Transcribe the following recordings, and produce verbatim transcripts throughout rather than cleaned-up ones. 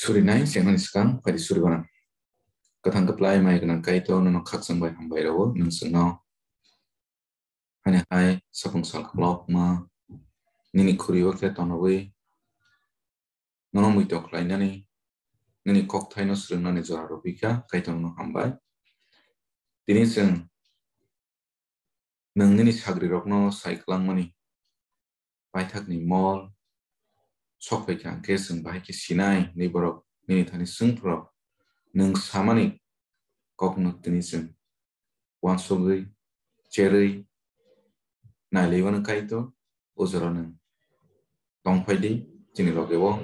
Surinai chengnani swkang phaidi suri gwnang. Kwthang kwplai mai gwnang Kaitor, nono khakchang bai hambai rwo, nwng chwngno hani hai sapung sal khlokma nini khuri-o khe tonogwi nono muitok khlainani, nini kokthaino swrwngnani jora rwphi kha, Kaitor nono hambai. Tini chwng nwng nini sagrirokno sai kwlangmani paithakni mol sok phai kha, hwnkhe chwng bahai khe sinai hwnwi borok nini thani swngphurok nwng samani kokno tini chwng uansugwi, cherwi, nailaiwano Kaitor, o jora nwng tongphai di, chini loge o.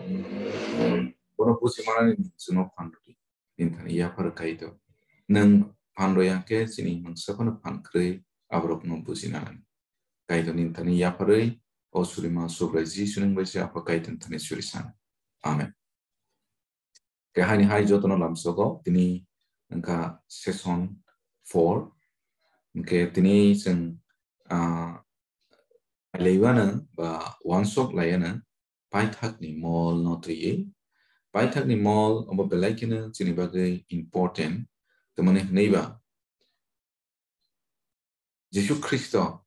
Bono buji manani nwng chwngno phan rw di, nini thani yaphar Kaitor. Nwng phan rwya khe chini mungsa phano phan kwrwi aborokno buji nanani. Kaitor nini thani yapharwi o surima Subrai Jisu nwng bai se Apha Kaitor ni thani suri san. Amen. Khe haini hai jotono lamsogo tini wngkha session four. Hwnkhe tini chwng, ah, laiwano ba uansuk laiwano paithakni molno twiwi. Paithakni mol obo belai kheno chini bagwi important. Tamoni hwnwi ba Jisu Khristo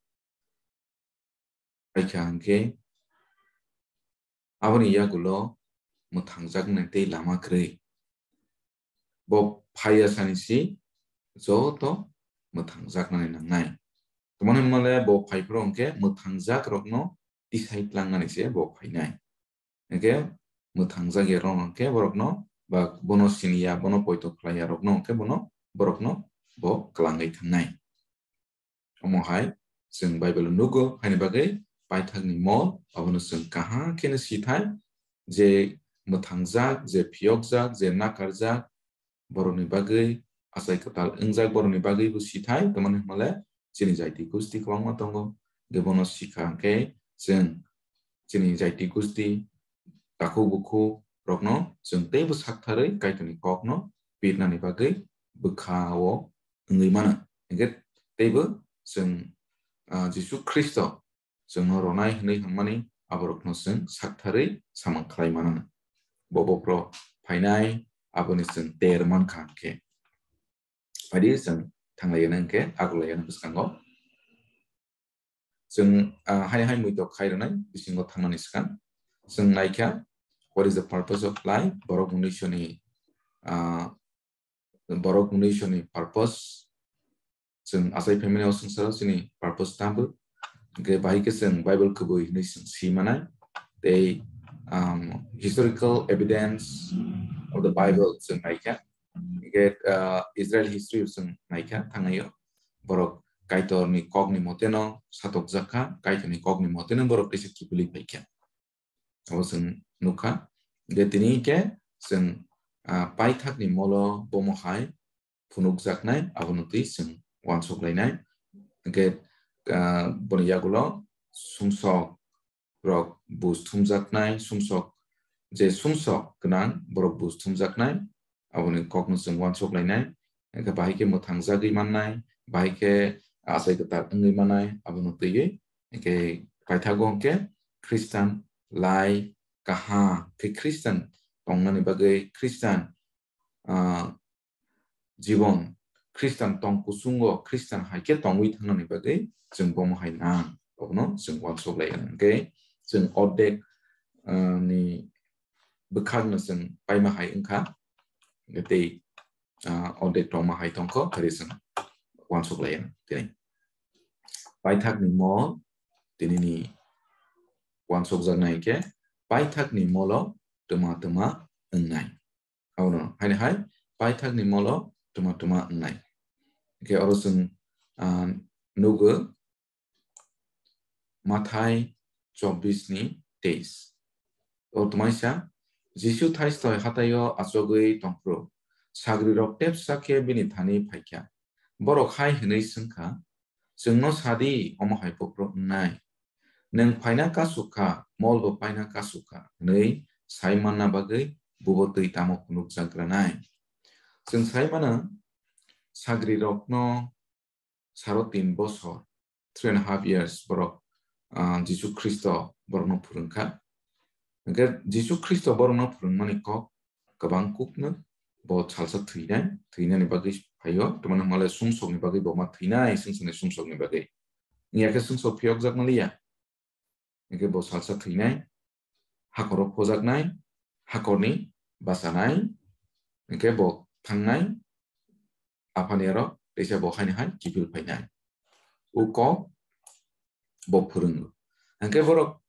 phaikha hwnkhe aboni yagulo mwthangjaknai tei lama kwrwi. Bo phaiya sani si joto mwthangjaknani nangnai. Tamoni hwnmale bo phaiphuru hwnkhe mwthangjakrokno tisai tlangnani se bo phainai. Hwnkhe mwthangjak ya rok hwnkhe borokno ba bono siniya, bono poito khlaiya rokno hwnkhe bono, borokno bo kwlangwi thangnai. Omo hai chwng Bible o nugo, haini bagwi paithakni mol abono chwng kaham kheno sithai, je mwthangjak, je phiyokjak, je nakarjak, borokni bagwi achai kwtal wngjak, borokni bagwi bo sithai, tamoni hwnmale chini jaiti gusti kwbangma tongo, je bono sikha hwnkhe chwng chini jaiti gusti takhuk bukhuk rokno chwng teibo saktharwi Kaitorni kokno pirnani bagwi bwkha-o wngwi mano. Hwnkhe teibo chwng, ah, Jisu Khristo chwngno ronai hwnwi hwnmani aborokno chwng saktharwi samung khlai mano. Bo bophro phainai aboni chwng ter mankha hwnkhe. Phaidi chwng thanglaiya hwnkhe aguklaiya bwskango. Chwng, ah, hai hai muitok khai rwnai bisingo thangnani swkang. Chwng naikha, what is the purpose of life? Borok mwnwisoni, ah, borok mwnwisoni purpose. Chwng achai phaimani o swngcharo chini purpose tamo. Hwnkhe bahai khe chwng Bible kwbwi hwnwi chwng si manai. Tei, um, historical evidence of the Bible chwng naikha. Hwnkhe, ah, Israel history chwng naikha thangnaio. Borok Kaitorni kokni moteno satokjak kha, Kaitorni kokni moteno borok teisa kiphilwi phaikha. Abo chwng nukha. Hwnkhe tini khe chwng, ah, paithakni molo bomo hai phunukjaknai, abono twi chwng uansuk lainai. Hwnkhe, ah, boni yagulo sumsok rok bus thumjaknai, sumsok, je sumsok gwnang borok bus thumjaknai, aboni kokno chwng uansuk lainai. Hwnkhe bahai khe mwthangjagwi mannai, bahai khe achai kwtal wngwi mannai, abono twiwi. Hwnkhe paithago hwnkhe Khristan lai kaham khe Khristan tongnani bagwi Khristan, ah, jibon Khristan tong kuchungo Khristan hai khe tongwi thangnani bagwi chwng bomo hai nang, abono chwng uansuk lai hwnkhe chwng ordek, ah, ni bwkhakno chwng paima hai wngkha, tei, ah, ordek tongma hai tongkho, phari chwng uansuk lai tini. Paithakni mol tinini uansukjaknai khe paithakni molo twma twma wngnai. Abono haini hai paithakni molo twma twma wngnai. Hwnkhe oro chwng, ah, nugo Mathai chobbish ni teis. O twmaisa, Jisu thaistoi hataio achogwi tongphuru, sagrirok tepsa khe bini thani phaikha. Borok hai hwnwi swngkha, "Chwngno sadi, omo hai buphuru wngnai. Nwng phaina kasuk kha, molbo paina kasuk kha," hwnwi sai manna bagwi bubo twi tamo phunukjak granai. Chwng sai mano, sagrirokno saro tin bosor, three and a half years borok, ah, Jisu Khristo borokno phwrwngkha. Hwnkhe Jisu Khristo borokno phwrwngmani kok, kwbang kukno bo salsa thwinai, thwinani bagwi phaio, tamani hwnmale sumsokni bagwi bo ma thwinai, sumsokni, sumsokni bagwi. Wngya khe sumsok phiyokjak manliya. Hingke bo salsa thwinai, hakoro phojaknai, hakorni bachanai, hingke bo thangnai, aphani aro teisa bo haini hai kiphil phainai. O kok bo phwrwngo. Hingke borok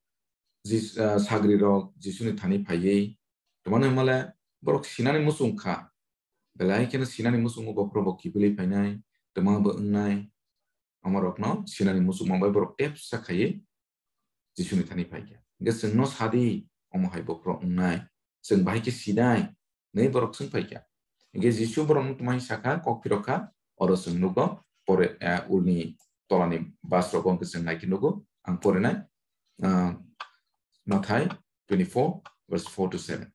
Jis-, ah, sagrirok Jisuni thani phaiwi, tamani hwnmale borok sinani muchung kha. Belai kheno sinani muchungo bokhorok bo kiphilwi phainai, twma bo wngnai, omorokno sinani muchungma bai borok tepsa khaiwi Jisuni thani phaikha. Hingke chwngno sadi, omo hai bokhorok wngnai, chwng bahai khe sinai, hwnwi borok swng phaikha. Hingke Jisu borokno tuma hai sakha, kok phirokha, oro chwng nugo, pore, eh, ulni tolani basrogo hingke chwng nai khe nugo, ang porinai, ah, Mathai twenty-four, verse four to seven.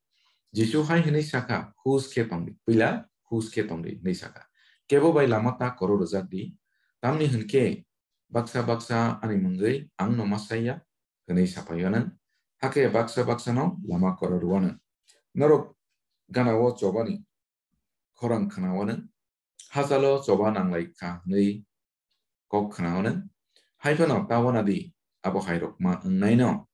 Jisu hai hwnwi sakha, "Hus khe tongdi, puila hus khe tongdi," hwnwi sakha. "Kebo bai lama ta koro rwjak di, tamni hwn khe baksa baksa ani mungwi ang no ma saya," hwnwi sapai anw. Hakhe baksa baksa no lama koro rw anw. Norok gana o chobani khorang khna anw, hachalo choba nanglai kha hwnwi kok khna anw. Hai phano ta wana di, abo hai rok ma wngnai no.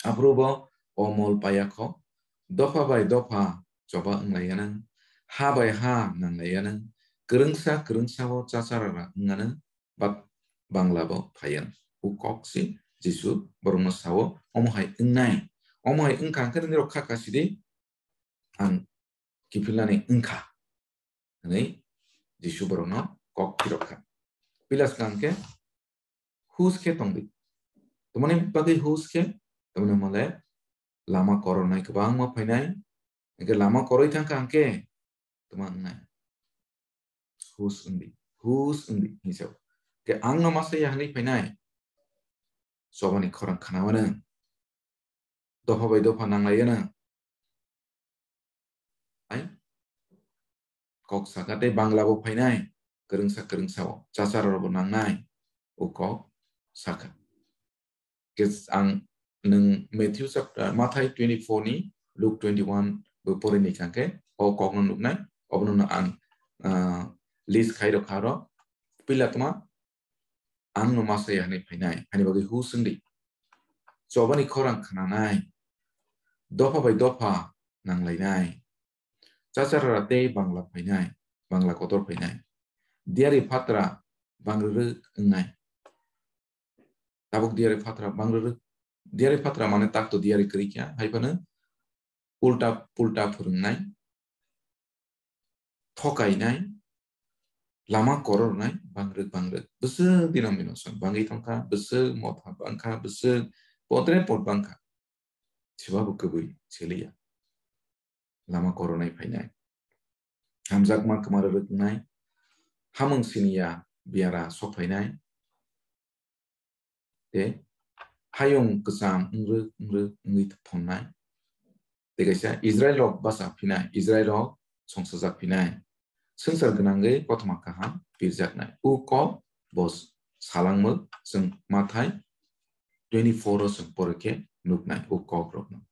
Aphuru bo o mol paya kho, dopha bai dopha choba wnglai anw, ha bai ha nanglai anw, kwrwngsa kwrwngsa o chacharara wng anw, bak Bangla bo phai anw. O kok se Jisu borokno sao, omo hai wngnai. Omo hai wngkha hwnkhe nini rok kha kasi di, ang kiphilnani wngkha, hwnwi Jisu borokno kok phirok kha. Pilas kha hwnkhe, "Hus khe tongdi." Tamoni bagwi hus khe, tamoni hwnmale lama korornai kwbangma phainai, hwnkhe lama koroi thangkha hwnkhe twma wngnai. Hus wngdi, hus wngdi hinwi sao. Khe ang no ma saya hwnwi phainai, chobani khorang khna anw, dopha bai dopha nanglai anw. Ai kok saka tei Bangla bo phainai, kwrwngsa kwrwngsa o chacharara bo nangnai, o kok saka. Khe ang nwng Matthew chapter, Mathai twenty-four ni, Luke twenty-one bo porini kha khe o kok no nuknai, obono no ang, ah, list khai rok kha ro, pila tma ang no ma saya hwnwi phainai, hani bagwi hus wngdi. Chobani khorang khnanai, dopha bai dopha nanglainai, chacharara tei Bangla phainai, Bangla kotor phainai, diyari phatra bangrwrwk wngnai. Tabuk diyari phatra bangrwrwk. Diyari phatra mane tak to diyari kwrwi kha, hai phano ulta pulta phwrwngnai, thokainai, lama korornai, bangrwk bangrwk. Bwswk denomination bangwi thangkha, bwswk motha bangkha, bwswk podre pod bangkha. Seba bo kwbwi seliya. Lama korornai phainai. Hamjakma kwma rwrwknai. Hamung siniya biyara sokphainai. Tei hayung kwcham wngrwk wngrwk wngwi thonnai. Tei kaisa Israel rok basa phinai, Israel rok songsajak phinai. Swngchar gwnangwi kothoma kaham pirjaknai. O kok bo salangmwk chwng Mathai twenty-four o chwng pore khe nuknai o kok rokno.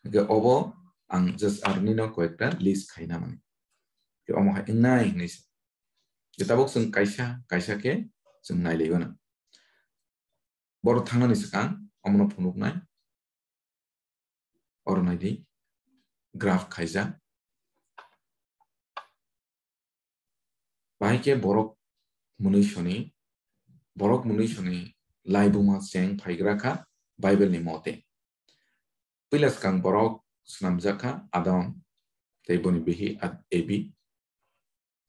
Hwnkhe obo ang just aroni no koyekta list khaina mani. Khe omo hai wngnai hwnwi se. Khe tabuk chwng kaisa, kaisa khe chwng nailai anw. Borok thangnani swkang omono phunuknai. Oro naidi, graph khaijak. Bahai khe borok mwnwisoni, borok mwnwisoni laibuma cheng phaigra kha Bible ni mote. Puila swkang borok swnamjak kha Adam tei boni bihi Ad-, Evi.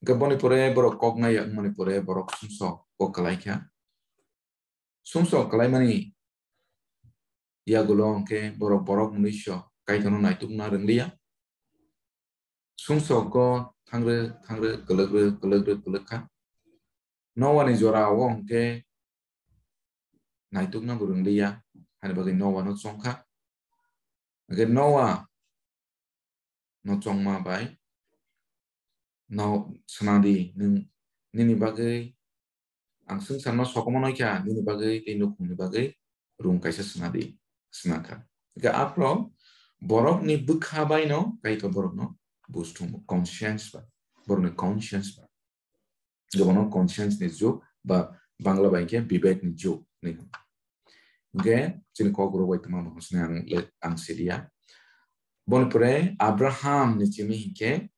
Hwnkhe boni pore borok kok naiya wngmani pore borok sumsok kok kwlai kha. Sumsok kwlaimani yagulo hwnkhe borok, borok mwnwisyo Kaitorno naitukna rwngliya. Sumsok o thangrwk thangrwk, kwlwkrwk kwlwkrwk kwlwk kha. Noani jora o hwnkhe naitukna bo rwngliya, hani bagwi Noa no chongkha. Hwnkhe Noa no chongma bai no swnadi, nwng nini bagwi, ang swngcharno sokomornai kha, nini bagwi tei nukhungni bagwi room kaisa swnadi, swnakha. Hwnkhe aphuru Borokni bwkha baino Kaitor borokno buj thumgo, conscience bai, borokni conscience bai. Gobono conscience ni jug ba Bangla bai khe bibek ni jug hinwi hwn. Hwnkhe chini kok rok bai tongma bo hwsnai ang le, ang siliya. Boni pore Abraham ni chini hinkhe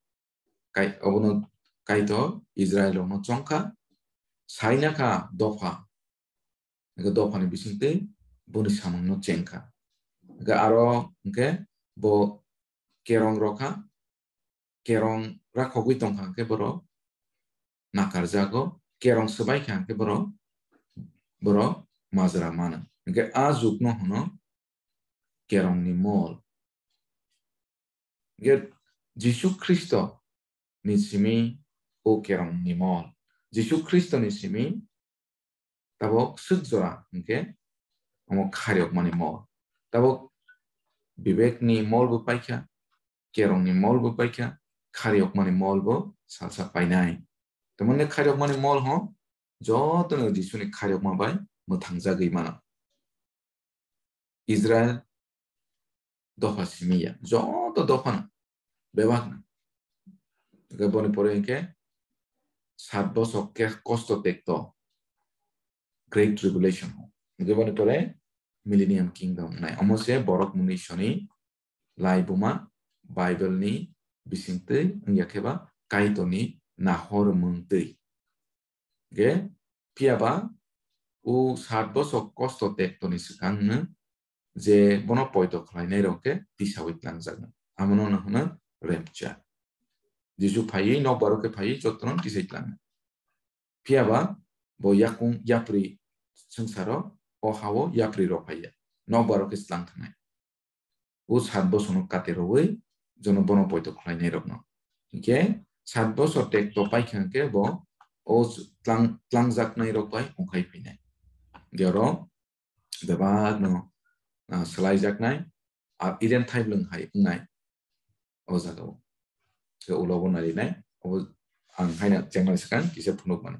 kai-, obono Kaitor Israel rokno chongkha, saina kha dopha. Hwnkhe dophani bisingtwi boni samungno chengkha. Hwnkhe aro hwnkhe bo kerong rokha, kerong rakhogwi tongkha hwnkhe borok nakarjago, kerong swbai kha hwnkhe borok, borok majra mano. Hwnkhe a jugno hwno kerongni mol. Hwnkhe Jisu Khristo ni simi o kerongni mol. Jisu Khristo ni simi tabok swk jora hwnkhe omo khairokmani mol. Tabok bibekni mol bo paikha, kerongni mol bo paikha, khairokmani mol bo salsa painai. Tamoni khairokmani mol ho jotono Jisuni khairokma bai mwthangjagwi mano. Israel dopha simi ya, joto dophano bebakno. Hwnkhe boni pore hwnkhe sat bosor khe kosto tekto, Great Tribulation ho. Hwnkhe boni pore Millennium Kingdom wngnai. Omo se borok mwnwi soni laibuma Bible ni bisingtwi wngya khe ba Kaitorni nahor mungtwi. Hwnkhe phiya ba o sat bosor kosto tektoni swkangno je bono poito khlainai rok khe tisawi tlangjaknai. Amono hwno rapture. Jisu phaiwi nokbar khe phaiwi jotono tisai tlangnai. Phiya ba bo yakung yapri swngsaro o hao yapri rok phaiya. Nokbar khe tlang thangnai. O sat bosorno kate rwui jono bono poito khlainai rokno. Hinkhe sat bosor tekto paikha hinkhe bo o tlang-, tlangjaknai rok bai ongkhai phainai. Hinkhe oro bebakno, ah, swlaijaknai, ah, Eden thaimlwng hai wngnai o jagao. Khe ulo bo narinai, obo ang haino chengmani swkang kisa phunukmani.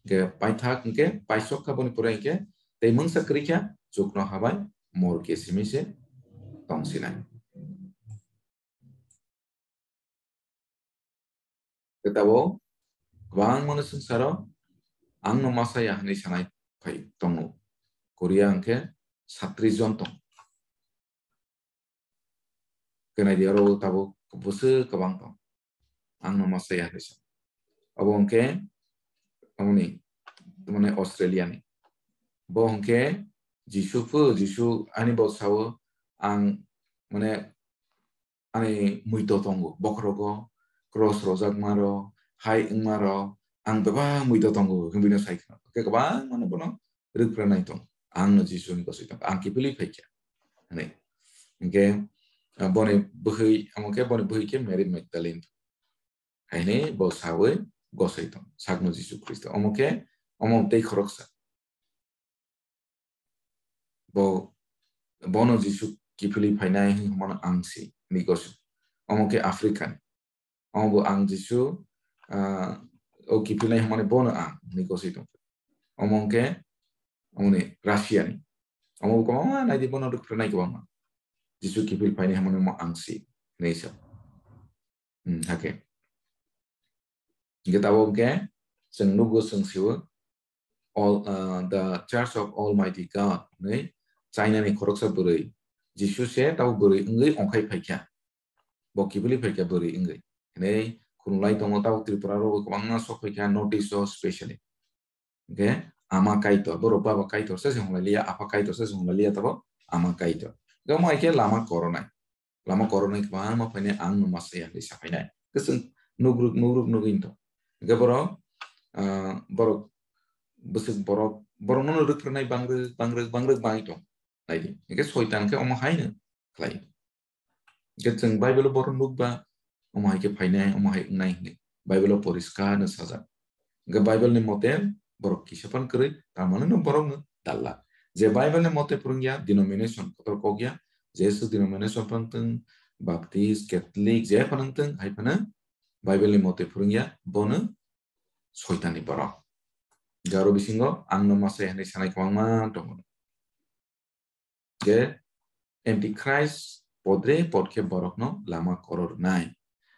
Khe paithak hinkhe paisok kha boni pore hinkhe tei mungsa kwrwi kha chukno habai mor khe simi se tongsinai. Khe tabok kwbangmano swngcharo ang no masa ya hwnwi sanai phai tongo. Korea hwnkhe satris jon tong. Khe nai di oro tabok bwswk kwbang tong. Ang no masa ya hwnwi sa. Abo hwnkhe, amoni, mane Australia ni. Bo hwnkhe Jisu phu, Jisu ani bo sao ang mane ani muito tongo, bokhorogo cross rojakma rok, hai wngma rok, ang bebak muito tongo, hwnwi no sai khna. Khe kwbangmano bono rwkphranai tong. Ang no Jisu ni gosoi tong, ang kiphilwi phai kha, hwnwi. Hinkhe, ah, boni bwhwi, amo khe boni bwhwi khe Mary Magdalene. Haini bo sawi gosoi tong, sakno Jisu Khristo. Omo khe, omo tei khoroksa. Bo, bono Jisu kiphilwi phainai hwnwi hwnmano ang si, hwnwi gosoi. Omo khe Africa ni. Omo bo ang Jisu, ah, o kiphilnai hwnmani bono ang, hwnwi gosoi tong. Omo hwnkhe, omoni Russia ni. Omo bo kwbangma naidi bono rwkphranai kwbangma. Jisu kiphil phainai hwnmani omo ang si, hwnwi sa. Hmm, hake. Hingke tabok hingke chwng nugo, chwng siwo, all, uh, the Church of Almighty God hwnwi China ni khoroksa bwrwi Jisu se tabok bwrwi wngwi ongkhai phaikha. Bo kiphilwi phaikha bwrwi wngwi. Hwnwi khunulai tongo, tabok Tripura rogo kwbangma sok phaikha, North East o specially. Hingke ama Kaitor, borok baba Kaitor se se hwnlai liya, apha Kaitor se se hwnlai liya, tabok ama Kaitor. Hingke omo hai khe lama koronai. Lama koronai kwbangma phainai, ang no masa ya hwnwi sa phainai. Kwchwng nugruk, nugruk nugwi tong. Hingke borok, ah, borok bwswk borok, borokno rwkphranai bangrwk, bangrwk, bangrwk bangwi tong. Naidi. Hingke Soitan khe omo haino khlai. Hingke chwng Bible-o borok nukba, omo hai khe phainai, omo hai wngnai hwnwi. Bible-o poriskar no sajak. Hingke Bible ni mote borok kisa phano kwrwi, tamani no borok no dalla. Je Bible ni mote phwrwngya, denomination kotor kok ya, Jesu denomination phano wngtwng, Baptist, Catholic, je phano wngtwng, hai phano Bible ni mote phwrwngya, bono Soitan ni borok. Hingke aro bisingo ang no masa ya hwnwi sanai kwbangma tongo. Je Antichrist podre pod khe borokno lama koror nai.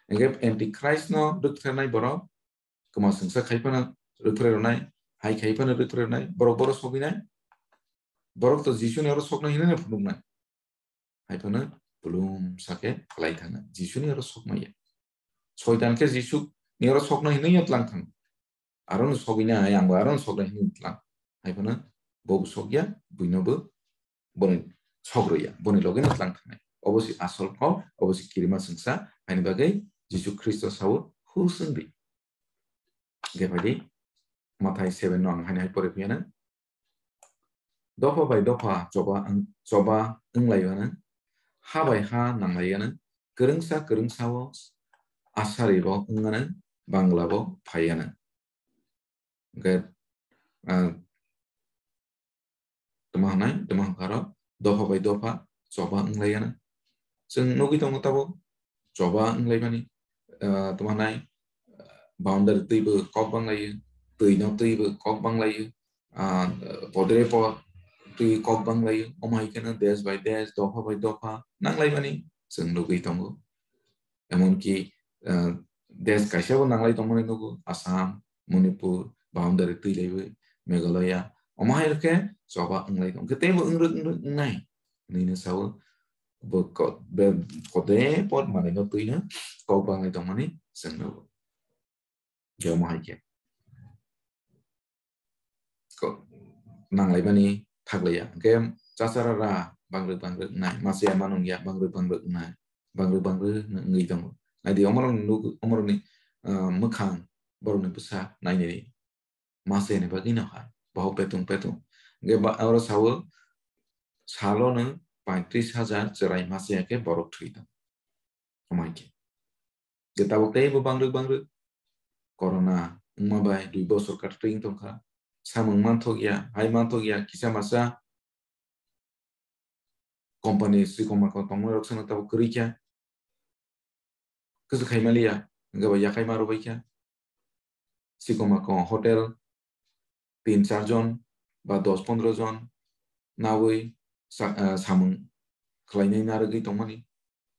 Hingkhe Antichrist no rwktharnai borok, kwma swngsa khai phano rwphre rwnai, hai khai phano rwphre rwnai, borok boro sogwi nai, borok to Jisu ni oro soknai hinwi no phunuk nai. Hai phano bulum sa khe khlai thang nai, Jisu ni oro sok maya. Soitan khe Jisu ni oro soknai hinwi no tlang thang. Aro no sogwi nai, ang bo aro no soknai hinwi tlang. Hai phano bo bo sokya, buino bo boni sogrwya, boni loge no tlang thangnai. Obo si asol kok, obo si kirima swngsa, haini bagwi Jisu Khristo sao, "Hus wng di." Hingkhe phai di, Mathai seven no ang haini hai pore phiya nang. Dopha bai dopha choba wng, choba wng lai anw, ha bai ha nang lai anw, kwrwngsa kwrwngsa o asari bo wng anw, bangla bo phai anw. Hingkhe, ah, tamo hwnai, tamo hwnkharo dopha bai dopha choba wng lai anw. Chwng nugwi tongo tabuk choba wng lai mani, ah, tamo hwnai, ah, boundary twi bo kok bang lai o, twi no twi bo kok bang lai o, ah, podre pod twi kok bang lai o, omo hai kheno desh bai desh, dopha bai dopha nang lai mani chwng nugwi tongo. Emonki, ah, desh kaisa bo nang lai tongmani nugo, Assam, Manipur, boundary twi lai bo, Meghalaya, omo hai khe choba wng lai tong khe teibo wng rwk, wng rwk wngnai. Nini sao bo ko-, be-, kode pod manwi no twi no kok bang lai tongmani chwng nugo. Jomo hai khe. Ko-, nang lai mani thak lai ya. Hingkhe chachara ra bangrwk bangrwk wngnai. Masiya manung ya bangrwk bangrwk wngnai. Bangrwk bangrwk wngwi tongo. Nai di omorok nuk-, omorok ni, ah, mwkhang borok ni bwsa nai nai. Masiya ni bagwi no hai. Bohok petung petung. Hingkhe ba, oro sao salo no paitris hajar chwrai masiya khe borok thwi tongo. Omo hai khe. Je tabuk teibo bangrwk bangrwk. Corona wngma bai dui bosor kata twi wng tongkha. Samung manthok ya, hai manthok ya, kisa masa company sikoma ko tongmani rok sano tabuk kwrwi kha. Kwchwk khai maliya, hwnkhe bo yakhai ma rwbai kha. Sikoma ko hotel tin char jon ba dos pondro jon nawi sa-, ah, samung khlainai narwgwi tongmani.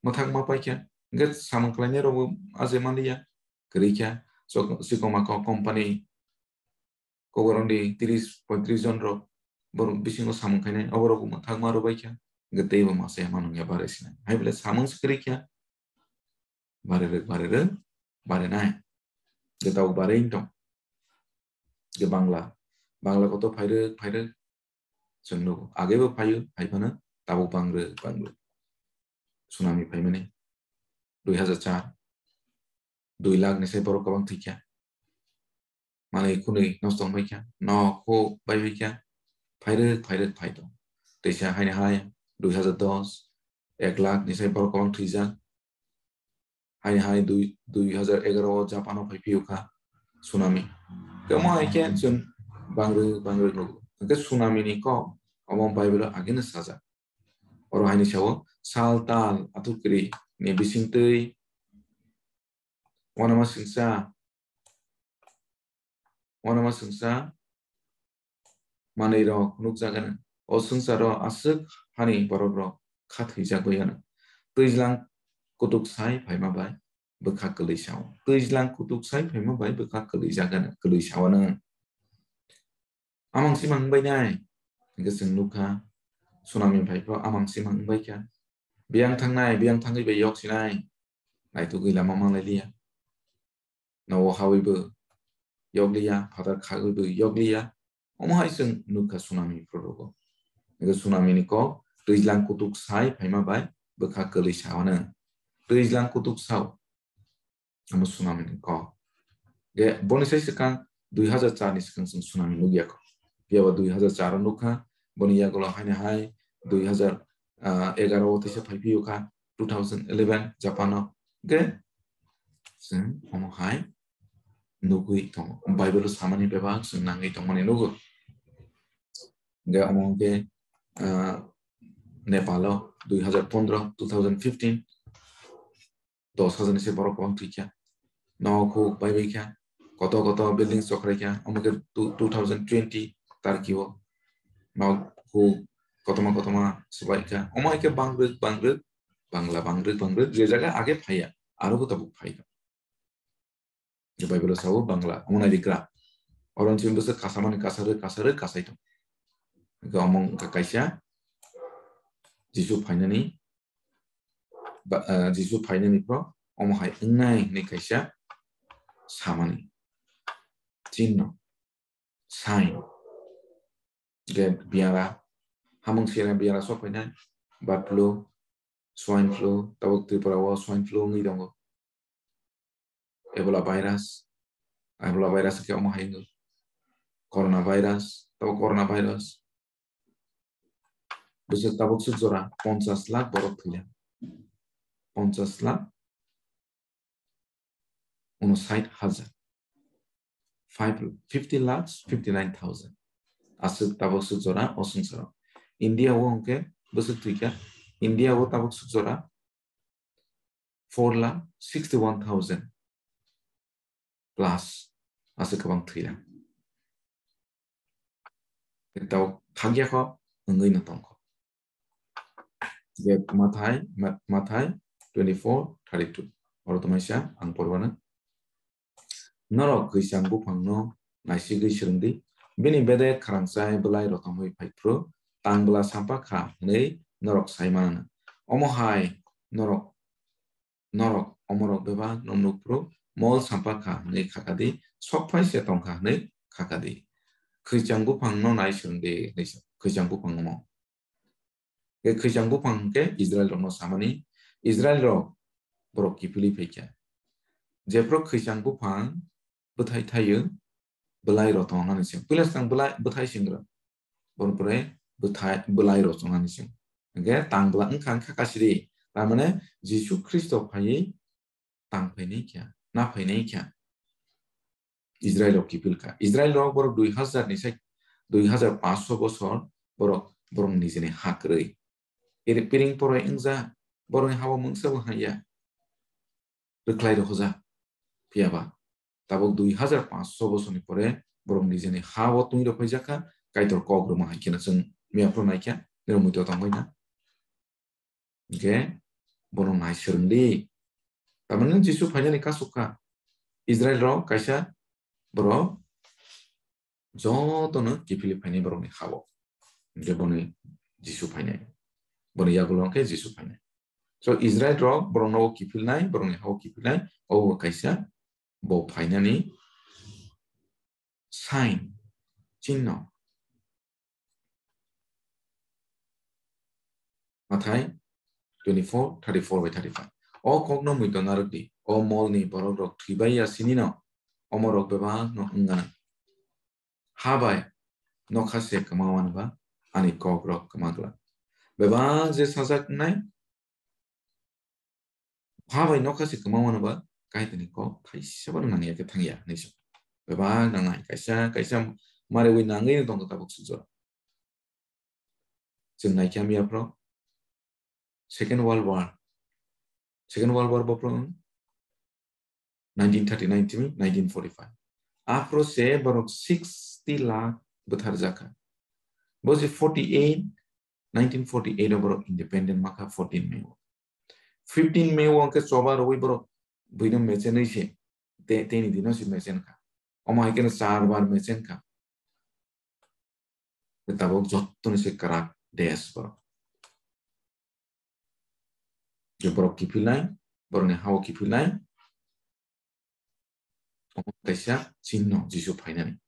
Mwthang ma paikha, hwnkhe samung khlainai rokbo aje manliya, kwrwi kha. Sok-, sikoma ko company koborok ni tris poitris jon rok borok bisingo samung khainai, oborok bo mwthang ma rwbai kha, hwnkhe teibo masa ya manung ya bare sinai. Hai bole samung se kwrwi kha, bare rwk, bare rwk, bare nai. Je tabuk bare wng tong. Je Bangla, Bangla koto phairwk, phairwk, chwng nugo. Age bo phaio, hai phano tabuk bangrwk, bangrwk. Tsunami phaimani, dui hajar char, dui lakh ni sai borok kwbang thwi kha. Manwi khwnwi nosto wng bai kha, nok huk bai bai kha, phairwk, phairwk phai tong. Teisa haini hai dui hajar dos, ek lakh ni sai borok kwbang thwijak. Haini hai dui, dui hajar egaro o Japan o phai phiyok kha tsunami. Tei omo hai khe chwng bangrwk, bangrwk nugo. Hwnkhe tsunami ni kok omo Bible o ageno sajak. Oro haini sao sal tal athukri ni bisingtwi uanama singsa, uanama singsa manwi rok nukjagano. O swngcharo aswk hani borok rok kha thwijak bai ano. Twijlang kutuk sai phaima bai bwkha kwlwi sao. Twijlang kutuk sai phaima bai bwkha kwlwi jagano, kwlwi sao ano. Amang simang wngbai nai. Hingke chwng nukha, tsunami phai phro amang simang wngbai kha. Biyang thangnai, biyang thangwi bai yok sinai. Naitugwi lama manglai liya. Nogo hawi bo yok liya, phatar khagwi bo yok liya. Omo hai chwng nukha tsunami phro rogo. Hingke tsunami ni kok twijlang kutuk sai phaima bai bwkha kwlwi sao ano. Twijlang kutuk sao. Omo tsunami ni kok. Ge boni sai swkang dui hajar char ni swkang chwng tsunami nukya kho. Phiya ba dui hajar char o nukha, boni yagulo haino hai dui hajar egaro o teisa phai phiyokha, two thousand eleven Japan o. Ge chwng omo hai nugwi tongo. Bible o samani bebak chwng nangwi tongmani nugo. Ge omo ge, ah, Nepal o dui hajar pondro, two thousand fifteen, dos hajar ni se borok kwbang thwi kha. Nok huk bai bai kha. Koto koto building chokrai kha. Omo khe two, two thousand twenty Turkey o nok huk kotoma kotoma swbai kha. Omo hai khe bangrwk bangrwk Bangla bangrwk bangrwk je jaga age phaiya, aro bo tabuk phai tong. Je Bible o sao Bangla, omo nai di gra. Oro chini bwswk kasamani kasarwk kasarwk kasai tong. Hwnkhe omo wngkha kaisa Jisu phainani ba, eh, Jisu phainani phro omo hai wngnai hwnwi kaisa samani. Chinno, sign. Hwnkhe biyara, hamung siyana biyara sok phainai, bird flu, swine flu, tabuk Tripura o swine flu wngwi tongo. Ebola virus, Ebola virus khe omo hai wngo. Corona virus, tabuk corona virus. Bwswk tabuk swk jora ponchas lakh borok thwiya. Ponchas lakh unosait hajar. Five, fifty lakhs fifty nine thousand. Aswk tabuk swk jora o swngcharo. India o hwnkhe bwswk thwikha. India o tabuk swk jora four lakh sixty one thousand plus aswk kwbang thwiya. Tei tabuk thangya kho wngwi no tongkho. Je Mathai, Ma-, Mathai twenty four thirty two. Oro tongmani sa ang porwano. Norok khwichang buphangno naisigwi swrwngdi, bini bedek kharangchai bwlai rotongwi phai phuru tang bwla sampha kha hwnwi norok sai manana. Omo hai norok, norok omorok bebak no nuk phuru mol sampha kha hwnwi khakadi, sok phai se tongkha hwnwi khakadi. Khwichang buphangno nai swrwngdi hwnwi sa, khwichang buphang omo. Khe khwichang buphang hwnkhe Israel rokno samani, Israel rok borok kiphilwi phaikha. Jephru khwichang buphang bwthai thaio, bwlai rotong ani seng. Puila swkang bwlai, bwthai seng rw. Borok pore bwthai, bwlai rotong ani seng. Hwnkhe tang bwla wngkha, wngkha kasiri. Tamane Jisu Khristo phaiwi tang phainai kha, na phainai kha. Israel rok kiphil kha. Israel rok borok dui hazar ni sai dui hazar paanch sho bosor borok, borok nijini ha kwrwi. Iri piring poroi wngja, borokni habo mungsa bo hanya. Rwkhlai rw hoja. Phiya ba tabuk dui hazar paanch sho bosorni pore borok nijini ha o twi rw phaijak kha, Kaitor kok rwma hai kheno chwng miya phuru nai kha, nini muitu tongbai na. Hwnkhe bono nai swrwngdi. Tamani Jisu phainani kasuk kha. Israel rok kaisa borok jotono kiphilwi phainai borokni ha o. Hwnkhe boni Jisu phainai. Boni yagulo hwnkhe Jisu phainai. So Israel rok borokno kiphilnai, borokni ha o kiphilnai, obo kaisa bo phainani sign, chinno. Mathai twenty four thirty four by thirty five. O kokno muitu narwk di, o molni borok rok thwibai ya sini no, omo rok bebak no wng gana. Ha bai nokha se kwma wano ba ani kok rok kwma glak. Bebak je sajak nai, ha bai nokha se kwma wano ba Kaitorni kok thaisa bo nang ya khe thang ya hinwi sa. Bebak nang nai, kaisa, kaisa marewi nangwi no tongo tabuk sujora. Chwng nai khe hamya phro. Second World War. Second World War bo phro wng nineteen thirty nine timi nineteen forty five. Aphro se borok sixty lakh bwthar jakha. Bo je forty eight, nineteen forty eight o borok independent makha fourteen May o. Fifteen May o hwnkhe choba rwui borok buino mechenwi se, te-, teni dino se mechen kha. Omo hai kheno char bar mechen kha. Tabuk jottoni se kwrak desh borok. Je borok kiphilnai, borokni ha o kiphilnai. Omo kaisa chinno Jisu phainani.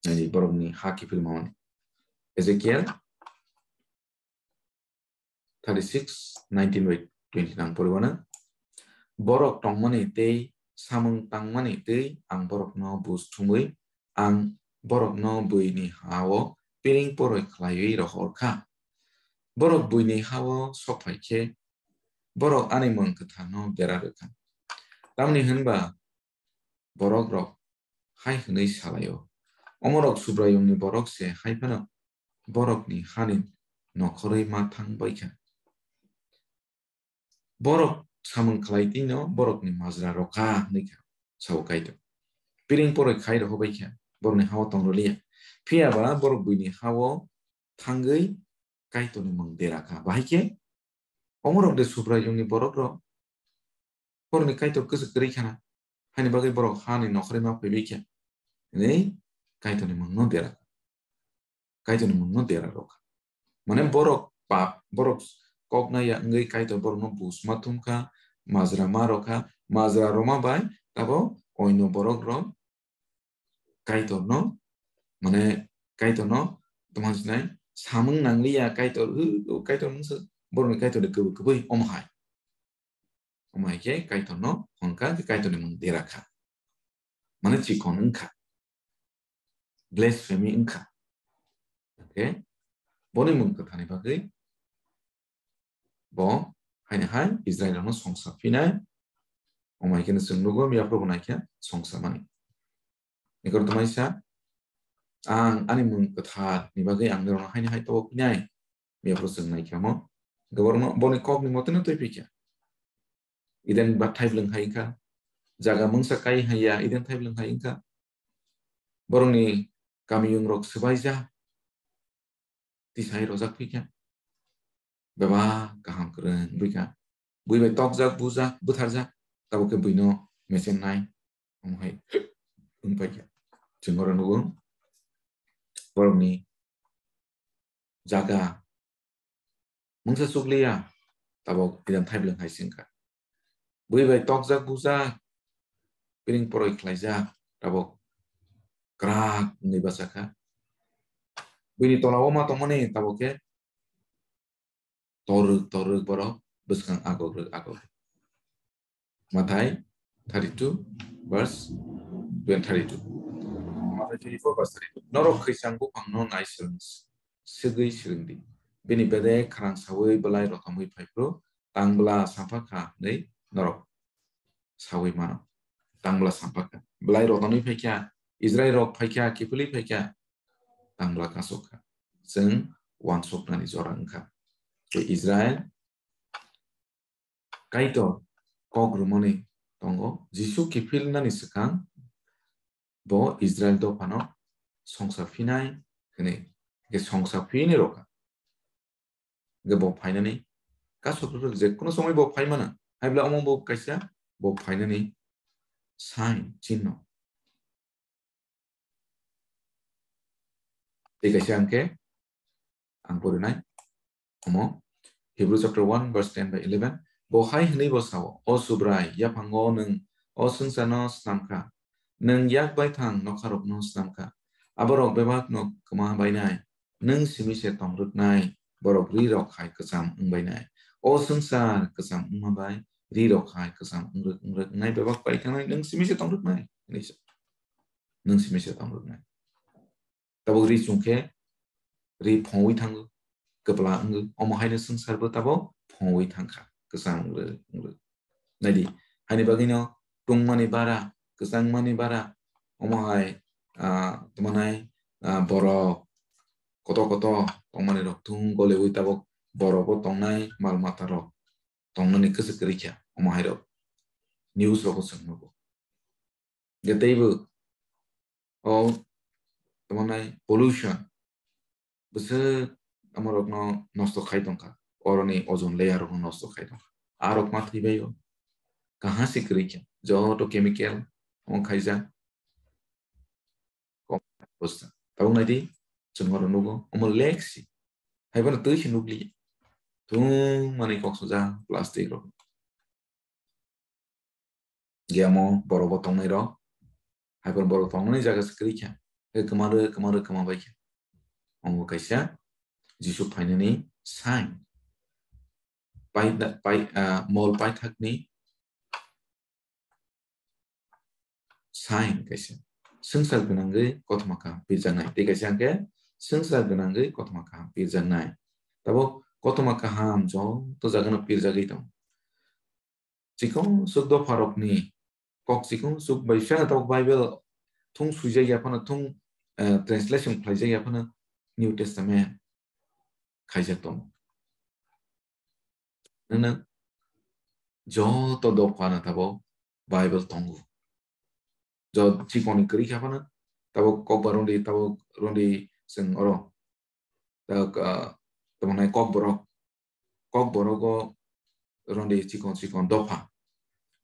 Nai borokni ha kiphilmani. Ezekiel thirty six nineteen by twenty nang poriwano. Borok tongmani tei samung tangmani tei ang borokno buj thumwi ang borokno buini ha-o piring poroi khlaiwi rohor kha. Borok buini ha-o sok phai khe borok ani mung kwtharno bera rw kha. Tamni hwn ba borok rok hai hwnwi sa lai-o, "Omorok Subraiyungni borok se hai phano borokni hani nokhorwi ma thang bai kha. Borok samung khlai twi'-no borokni majra rw kha," hwnwi kha, sao Kaitor. Piring poroi khai rohor bai kha, borokni ha-o tong rw liya. Phiya ba borok buini ha-o thangwi Kaitorni mung dera kha. Bahai khe Omorok de Subraiyungni borokrok, borokni Kaitor kwchwk kwrwi khana, haini bagwi borok hani nokhorima phaibai kha, hwnwi Kaitorni mungno dera, Kaitorni mungno dera rw kha. Mane borok pap, borok kok naiya wngwi Kaitor borokno bus ma thum kha, majra ma rw kha, majra rwma bai tabok oino borokrok Kaitorno, mane Kaitorno tongma sinai samung nangliya, Kaitor, uh, uh, Kaitor mungsa borokni Kaitor de kwbwi kwbwi omo hai. Omo hai khe Kaitorno hwn kha, khe Kaitorni mung dera kha. Mane chikon wng kha. Blasphemy wng kha. Okay? Boni mung kwthani bagwi bo haini hai Israel rokno songsa phinai. Omo hai kheno chwng nugo, miyaphuru bo naikha songsa mani. Nikor tongmani sa, ang ani mung kwthar ni bagwi ang norokno haini hai tobo phinai. Miyaphuru chwng naikha mo. Hwnkhe borokno boni kokni moteno twi phikha. Eden ba thaiblwng hai wngkha. Jaga mungsa kai hai ya, Eden thaiblwng hai wngkha. Borokni kamiyungrok swbaijak. Tisai rojak phikha. Bebak kaham kwrwng wngkha. Bui bai tokjak, bujak, bwtharjak. Tabuk khe buino mechenai. Omo hai wng paikha. Chwng oro nugo. Borokni jaga mungsa chukliya, tabok Eden thaiblwng hai se wngkha. Bui bai tokjak bujak, piring poroi khlaijak, tabok kwrak wngwi bachakha. Buini tola o ma tongmani tabok khe torwk torwk borok bwskang agok rwk agok. Mathai thirty-two verse twenty, thirty-two. Mathai twenty-four verse thirty-two. Norok khwisang buphangno nai swrwng, swgwi swrwng di. Bini bedek kharang saui bwlai rotomwi phaiphru, tang bwla sampha kha hwnwi norok saui mano. Tang bwla sampha kha. Bwlai rotonwi phaikha, Israel rok phaikha, kiphilwi phaikha, tang bwla kasuk kha. Chwng uansuknani jora wngkha. Tei Israel Kaitor kok rwmani tongo, Jisu kiphilnani swkang bo Israel dophano songsa phinai hwnwi, hwnkhe songsa phini rwkha. Hwnkhe bo phainani kasuk rwkha, je kono somoi bo phai mano, hai bwlai omo bo kaisa bo phainani sign, chinno. Tei kaisa hwnkhe ang porinai omo Hebrew chapter one verse ten by eleven. Bo hai hwnwi bo sao, "O Subrai, yaphango nwng o swngcharno snam kha, nwng yak baithang nokharokno snam kha, aborok bebakno kwma bainai, nwng simi se tong rwknai, borok ri rok hai kwcham wng bainai. O swngchar kwcham wngma bai ri rok hai kwcham wng rwk, wng rwk wngnai, bebak pai thangnai, nwng simi se tong rwknai," hwnwi sa. Nwng simi se tong rwknai. Tabuk ri chum khe ri phongwi thango, kwpla wngo, omo haino swngchar bo tabuk phongwi thang kha, kwcham wng rwk, wng rwk. Naidi, haini bagwino tungmani bara, kwchangmani bara, omo hai, ah, tongmanai, ah, borok kotor kotor tongmani rok thung golewi tabuk borok bo tongnai, mal mata rok tongnani kwchwk kwrwi kha, omo hai rok news rogo chwng nugo. Hwnkhe teibo o tongmanai pollution bwswk amorokno nosto khai tongkha, oroni ozone layer rokno nosto khai tongkha. Arok ma thwibaio, kaha se kwrwi kha, joto chemical omo khaijak. Kok bwsa. Tabuk naidi, chwng oro nugo, omo lake si. Haiphano twi se nukli. Thung manwi kok sujak plastic rok. Giyamo borok bo tongnai rok. Haiphano borok tongnani jaga se kwrwi kha. Khe kwma rw, kwma rw, kwma bai kha. Omo kaisa Jisu phainani sign. Pai, pai, ah, mol paithakni sign kaisa. Swngchar gwnangwi kothoma kaham pirjaknai. Tei kaisa hwnkhe swngchar gwnangwi kothoma kaham pirjaknai. Tabuk kothoma kaham joto jagano pirjagwi tongo. Chikon swk dopharokni kok chikon swk bai phano tabuk Bible thung swijak ya phano, thung, eh, translation khlaijak ya phano New Testament khaijak tongo. Nang joto dophano tabuk Bible tongo. Jo chikoni kwrwi kha phano tabuk kokba rwngdi, tabuk rwngdi chwng oro. Tabuk, ah, tamo nai kokborok. Kokborogo rondi chikon chikon dopha,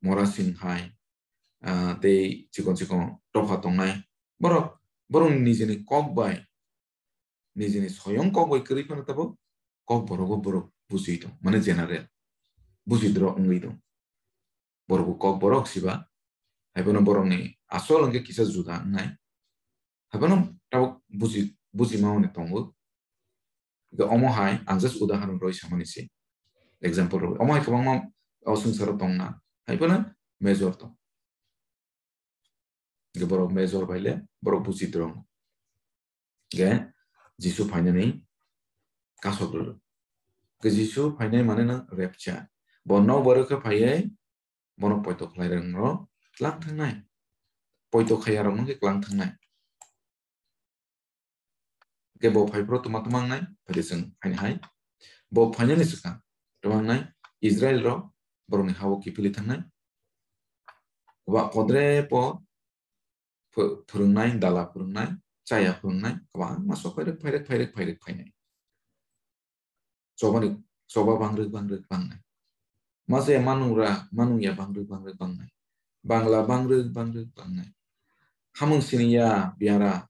Mora Singh hai, ah, tei chikon chikon dopha tongnai. Borok, borok nijini kok bai, nijini soyong kok bai kwrwi phano tabuk kok borogo borok bujui tong, mane general, bujui borok wngwi tong. Borok kok borok siba, hai phano borokni asol hwnkhe kisa juda wngnai. Hai phano tabuk buji, bujima hwnwi tongo. Hwnkhe omo hai ang just udaharon roi samani se, example roi. Omo hai kwbangma o swngcharo tongna, hai phano major tong. Hwnkhe borok major bai le borok buji drong. Hwnkhe Jisu phainani kasok rwrwk. Hwnkhe Jisu phainai mane no rapture. Bo nok borok khe phaiwi bono poito khlai rwrwk tlang thangnai. Poito khaiya rok no khe tlang thangnai. Hwnkhe bo phai phuru tuma tuma wngnai, phai de chwng phaini hai. Bo phainani swkang tuma wngnai, Israel rok borokni ha-o kiphilwi thangnai. Ba kodre po pho-, phwrwngnai, dala phwrwngnai, chaya phwrwngnai, kwbangma sok phairwk, phairwk, phairwk, phairwk phainai. Chobani, choba bangrwk, bangrwk, bangnai. Mase manungra, manungya bangrwk, bangrwk, bangnai. Bangla bangrwk, bangrwk, bangnai. Hamung siniya biara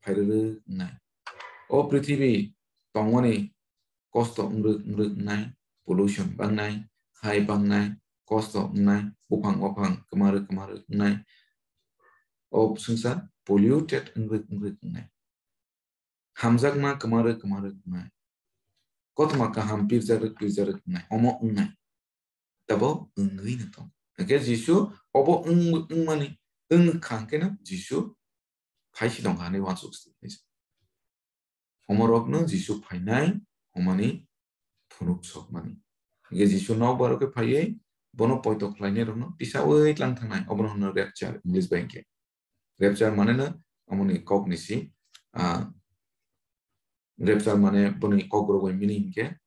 phairwrwk wngnai. O prithibi tongmani kosto wngrwk, wngrwk wngnai, pollution bangnai, hai bangnai, kosto wngnai, buphang waphang kwmarwk, kwmarwk wngnai. O swngchar polluted wngrwk, wngrwk wngnai. Hamjakma kwmarwk, kwmarwk wngnai. Kothoma kaham pirjarwk, pirjarwk wngnai. Omo wngnai. Tabo wngwi no tong. Hwnkhe Jisu obo wng-, wngmani, wngkha hwnkhe no Jisu phaisi tongkha hwnwi uansuk se. Omorokno Jisu phainai hwnmani phunuk sokmani. Hwnkhe Jisu nok borok khe phaiwi bono poito khlainairokno tisaui tlang thangnai, obono hwno rapture, English bai hwnkhe. Rapture mane no omoni kok ni si, ah, rapture mane boni kok rok bai meaning hwnkhe,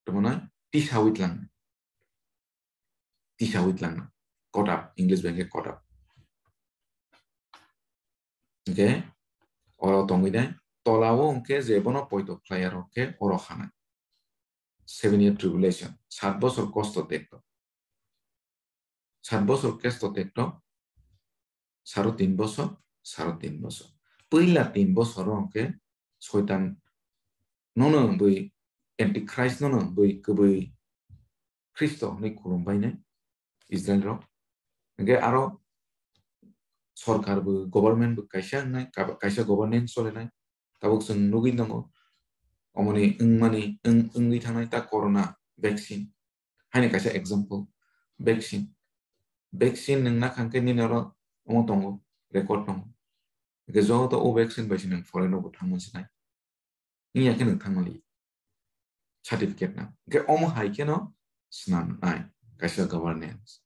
tamo na tisaui tlang. Tisaui tlang. Caught up, English bai hwnkhe caught up. Hwnkhe oro tongwi nai, tola o hwnkhe je bono poito khlai ya rok khe oro hanai. Seven year tribulation, sat bosor kosto tekto. Sat bosor kosto tekto, saro tin bosor, saro tin bosor. Puila tin bosor o hwnkhe Soitan nono bui Antichrist nono bui kwbui Khristo hwnwi khulum bainai Israel rok. Hwnkhe aro sorkar bo, government bo kaisa wngnai, kab-, kaisa governance cholenai. Tabuk chwng nugwi tongo, omoni wngmani, wng-, wngwi thangnai ta corona vaccine. Haini kaisa example, vaccine. Vaccine nwng nakha hwnkhe nini oro omo tongo, record tongo. Hwnkhe joto o vaccine bai se nwng foreign rogo thangma sinai. Wngya khe nwng thangmali certificate nang. Hwnkhe omo hai kheno swnamnai kaisa governance.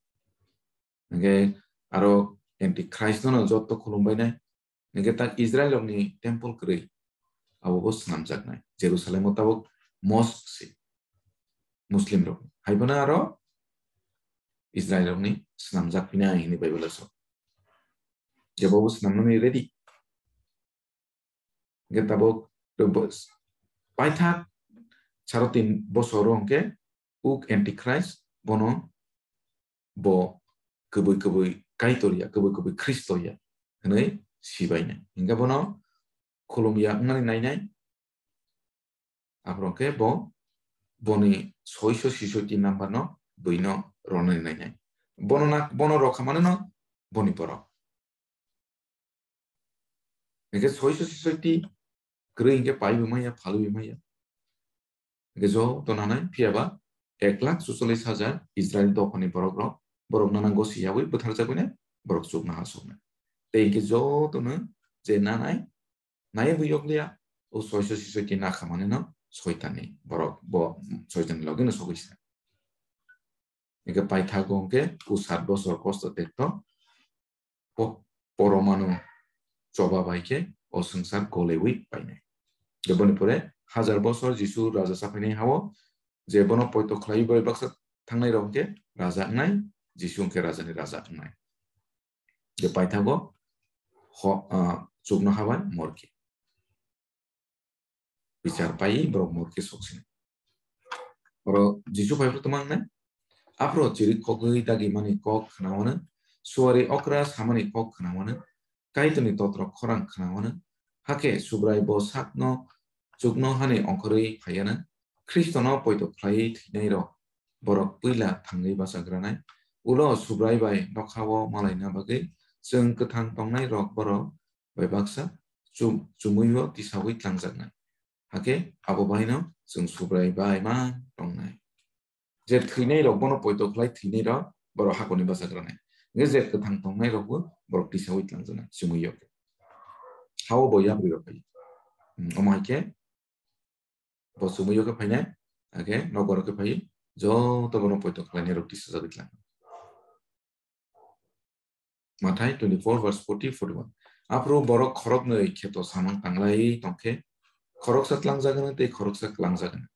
Hwnkhe aro Antichrist no joto khulumbainai. Hwnkhe ta Israel rokni temple kwrwi abo bo swnamjaknai. Jerusalem o tabuk mosque se Muslim rok. Hai phano aro Israel rokni swnamjak phinai hwnwi Bible o sok. Jebo bo swnamnani ready. Hwnkhe tabuk bo-, paithak saro tin bosor o hwnkhe uk Antichrist bono bo kwbwi kwbwi Kaitor ya, kwbwi kwbwi Khristo ya hwnwi sibainai. Hwnkhe bono khulum ya wngnani nainai. Aphuru khe bo boni soiso sisoiti number no bwino ronani nainai. Bono na, bono rokha mane no boni borok. Hwnkhe soiso sisoiti kwrwi hwnkhe paiwi maya, phalwi maya. Hwnkhe joto nanai, phiya ba ek lakh suchollis hajar Israel dophani borok rok, borok nana gosi yaui bwtharjagwi nai, borok chukna ha soknai. Tei hwnkhe jotono je nanai, nai bo yokliya, o soiso sisoiti nakha mane no soitanni borok, bo soitanni logi no sogwi se. Hwnkhe paithago hwnkhe o sat bosor kosto tekto, po-, poromanu choba bai khe o swngchar golewi painai. Jeboni pore hajar bosor Jisu raja chaphainai ha-o, je bono poito khlaiwi bai baksa thangnai rok hwnkhe raja wngnai, Jisu hwnkhe rajani raja wngnai. Je paithago ho-, ah, chuknoha bai morke. Bichar paiwi borok morke soksinai. Oro Jisu phaiphuru tongma wngnai. Aphuru chirik kogwi dagimani kok khnaono, suari okra samani kok khnaono, Kaitorni totrok khorang khnaono. Hakhe Subrai bo sakno chuknohani ongkhorwi phaiyano, Khristono poito khlaiwi thwinairok borok puila thangwi bachagranai. Ulo Subrai bai nokhao malaina bagwi chwng kwthang tongnairok borok bai baksa chum-, chumuibo tisaui tlangjaknai. Hakhe abo baino chwng Subrai bai ma tongnai. Je thwinairok bono poito khlai thwinairok borok hakorni bachagranai. Hwnkhe je kwthang tongnairokbo borok tisaui tlangjaknai chumuiyo. Hao bo yapri rok phai. Hmm, omo hai khe bo chumuiyo khe phainai, hakhe nokbar khe phai, joto bono poito khlainairok tisajagwi tlang. Mathai twenty-four verse forty, forty-one. Aphuru borok khoroknwi kheto samung tanglai tongkhe, khoroksa tlangjagwno tei khoroksa klangjagwno.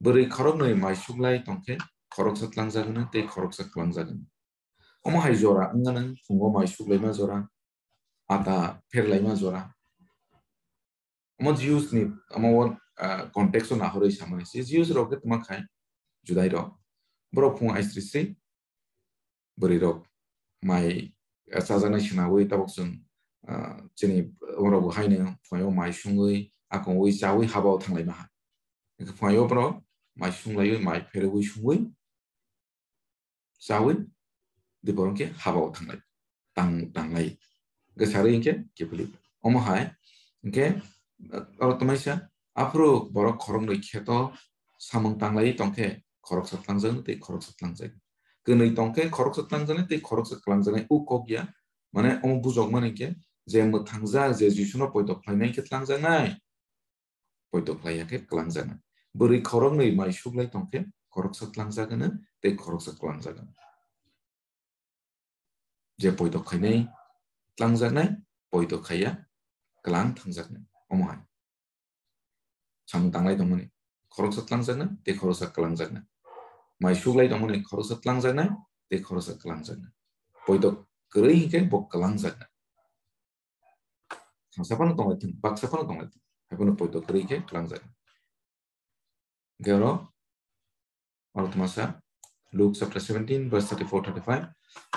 Bwrwi khoroknwi mai suklai tongkhe, khoroksa tlangjagwno tei khoroksa klangjagwno. Omo hai jora wngya nang phungo mai suklaima jora, ata pherlaima jora. Omo Jews ni, omo o, ah, context o nahorwi samani se. Jews rok khe tma khai, Judai rok. Borok phung aisri sri, bwrwi rok mai, ah, chajaknai swnaui tabuk chwng, ah, chini borok bo haino phunaio mai sungwi, akongwi chaui haba o thanglaima hai. Phai o borok mai sunglaiwi, mai pherwi sungwi, chawi, di borok khe haba o thanglai, tang-, tanglai. Hwnkhe sarwi hwnkhe kiphilwi. Omo hai, hwnkhe, oro tongnaisa, aphuru borok khoroknwi kheto samung tanglai tongkhe, khoroksa tlangjak tei khoroksa tlangjak. Kwnwi tongkhe khoroksa tlangjak tei khoroksa klangjak, o kok ya, mane omo bujokmani khe, je mwthangjak, je Jisuno poito khlainai khe tlangjaknai. Poito khlai ya khe klangjak nai. Bwrwi khoroknwi mai suklai tongkhe khoroksa tlangjak hwno tei khoroksa klangjak hwno. Je poito khainai tlangjaknai, poito khaiya klang thangjaknai. Omo hai. Samung tanglai tongmani khoroksa tlangjaknai tei khoroksa klangjak nai. Mai suklai tongmani khoroksa tlangjak nai tei khoroksa klangjak nai. Poito kwrwi hinkhe bo klangjak nai. Sangsa phano tonglaithung, baksa phano tonglaithung. Haiphano poito kwrwi khe klangjak. Hwnkhe oro, oro tmasa, Luke chapter seventeen, verse thirty-four, thirty-five.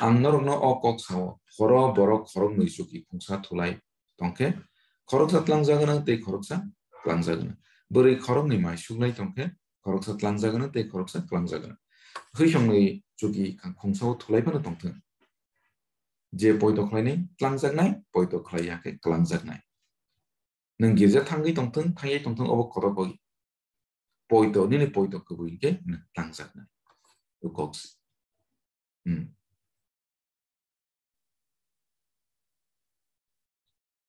Ang norokno o kok sao, horo borok khoroknwi chuki phungsa thulai tongkhe, khoroksa tlangjak gwnang tei khoroksa klangjak gwnang. Bwrwi khoroknwi mai suklai tongkhe, khoroksa tlangjak gwnang tei khoroksa klangjak gwnang. Khwisongni chuki khungsao thulai phano tongthung. Je poito khlainai tlangjaknai, poito khlai ya khe klangjaknai. Nwng girja thangwi tongthung, thangyai tongthung obo kotor koi. Poito, nini poito kwbwi hwnkhe nwng tlangjaknai. O kok se. Hmm.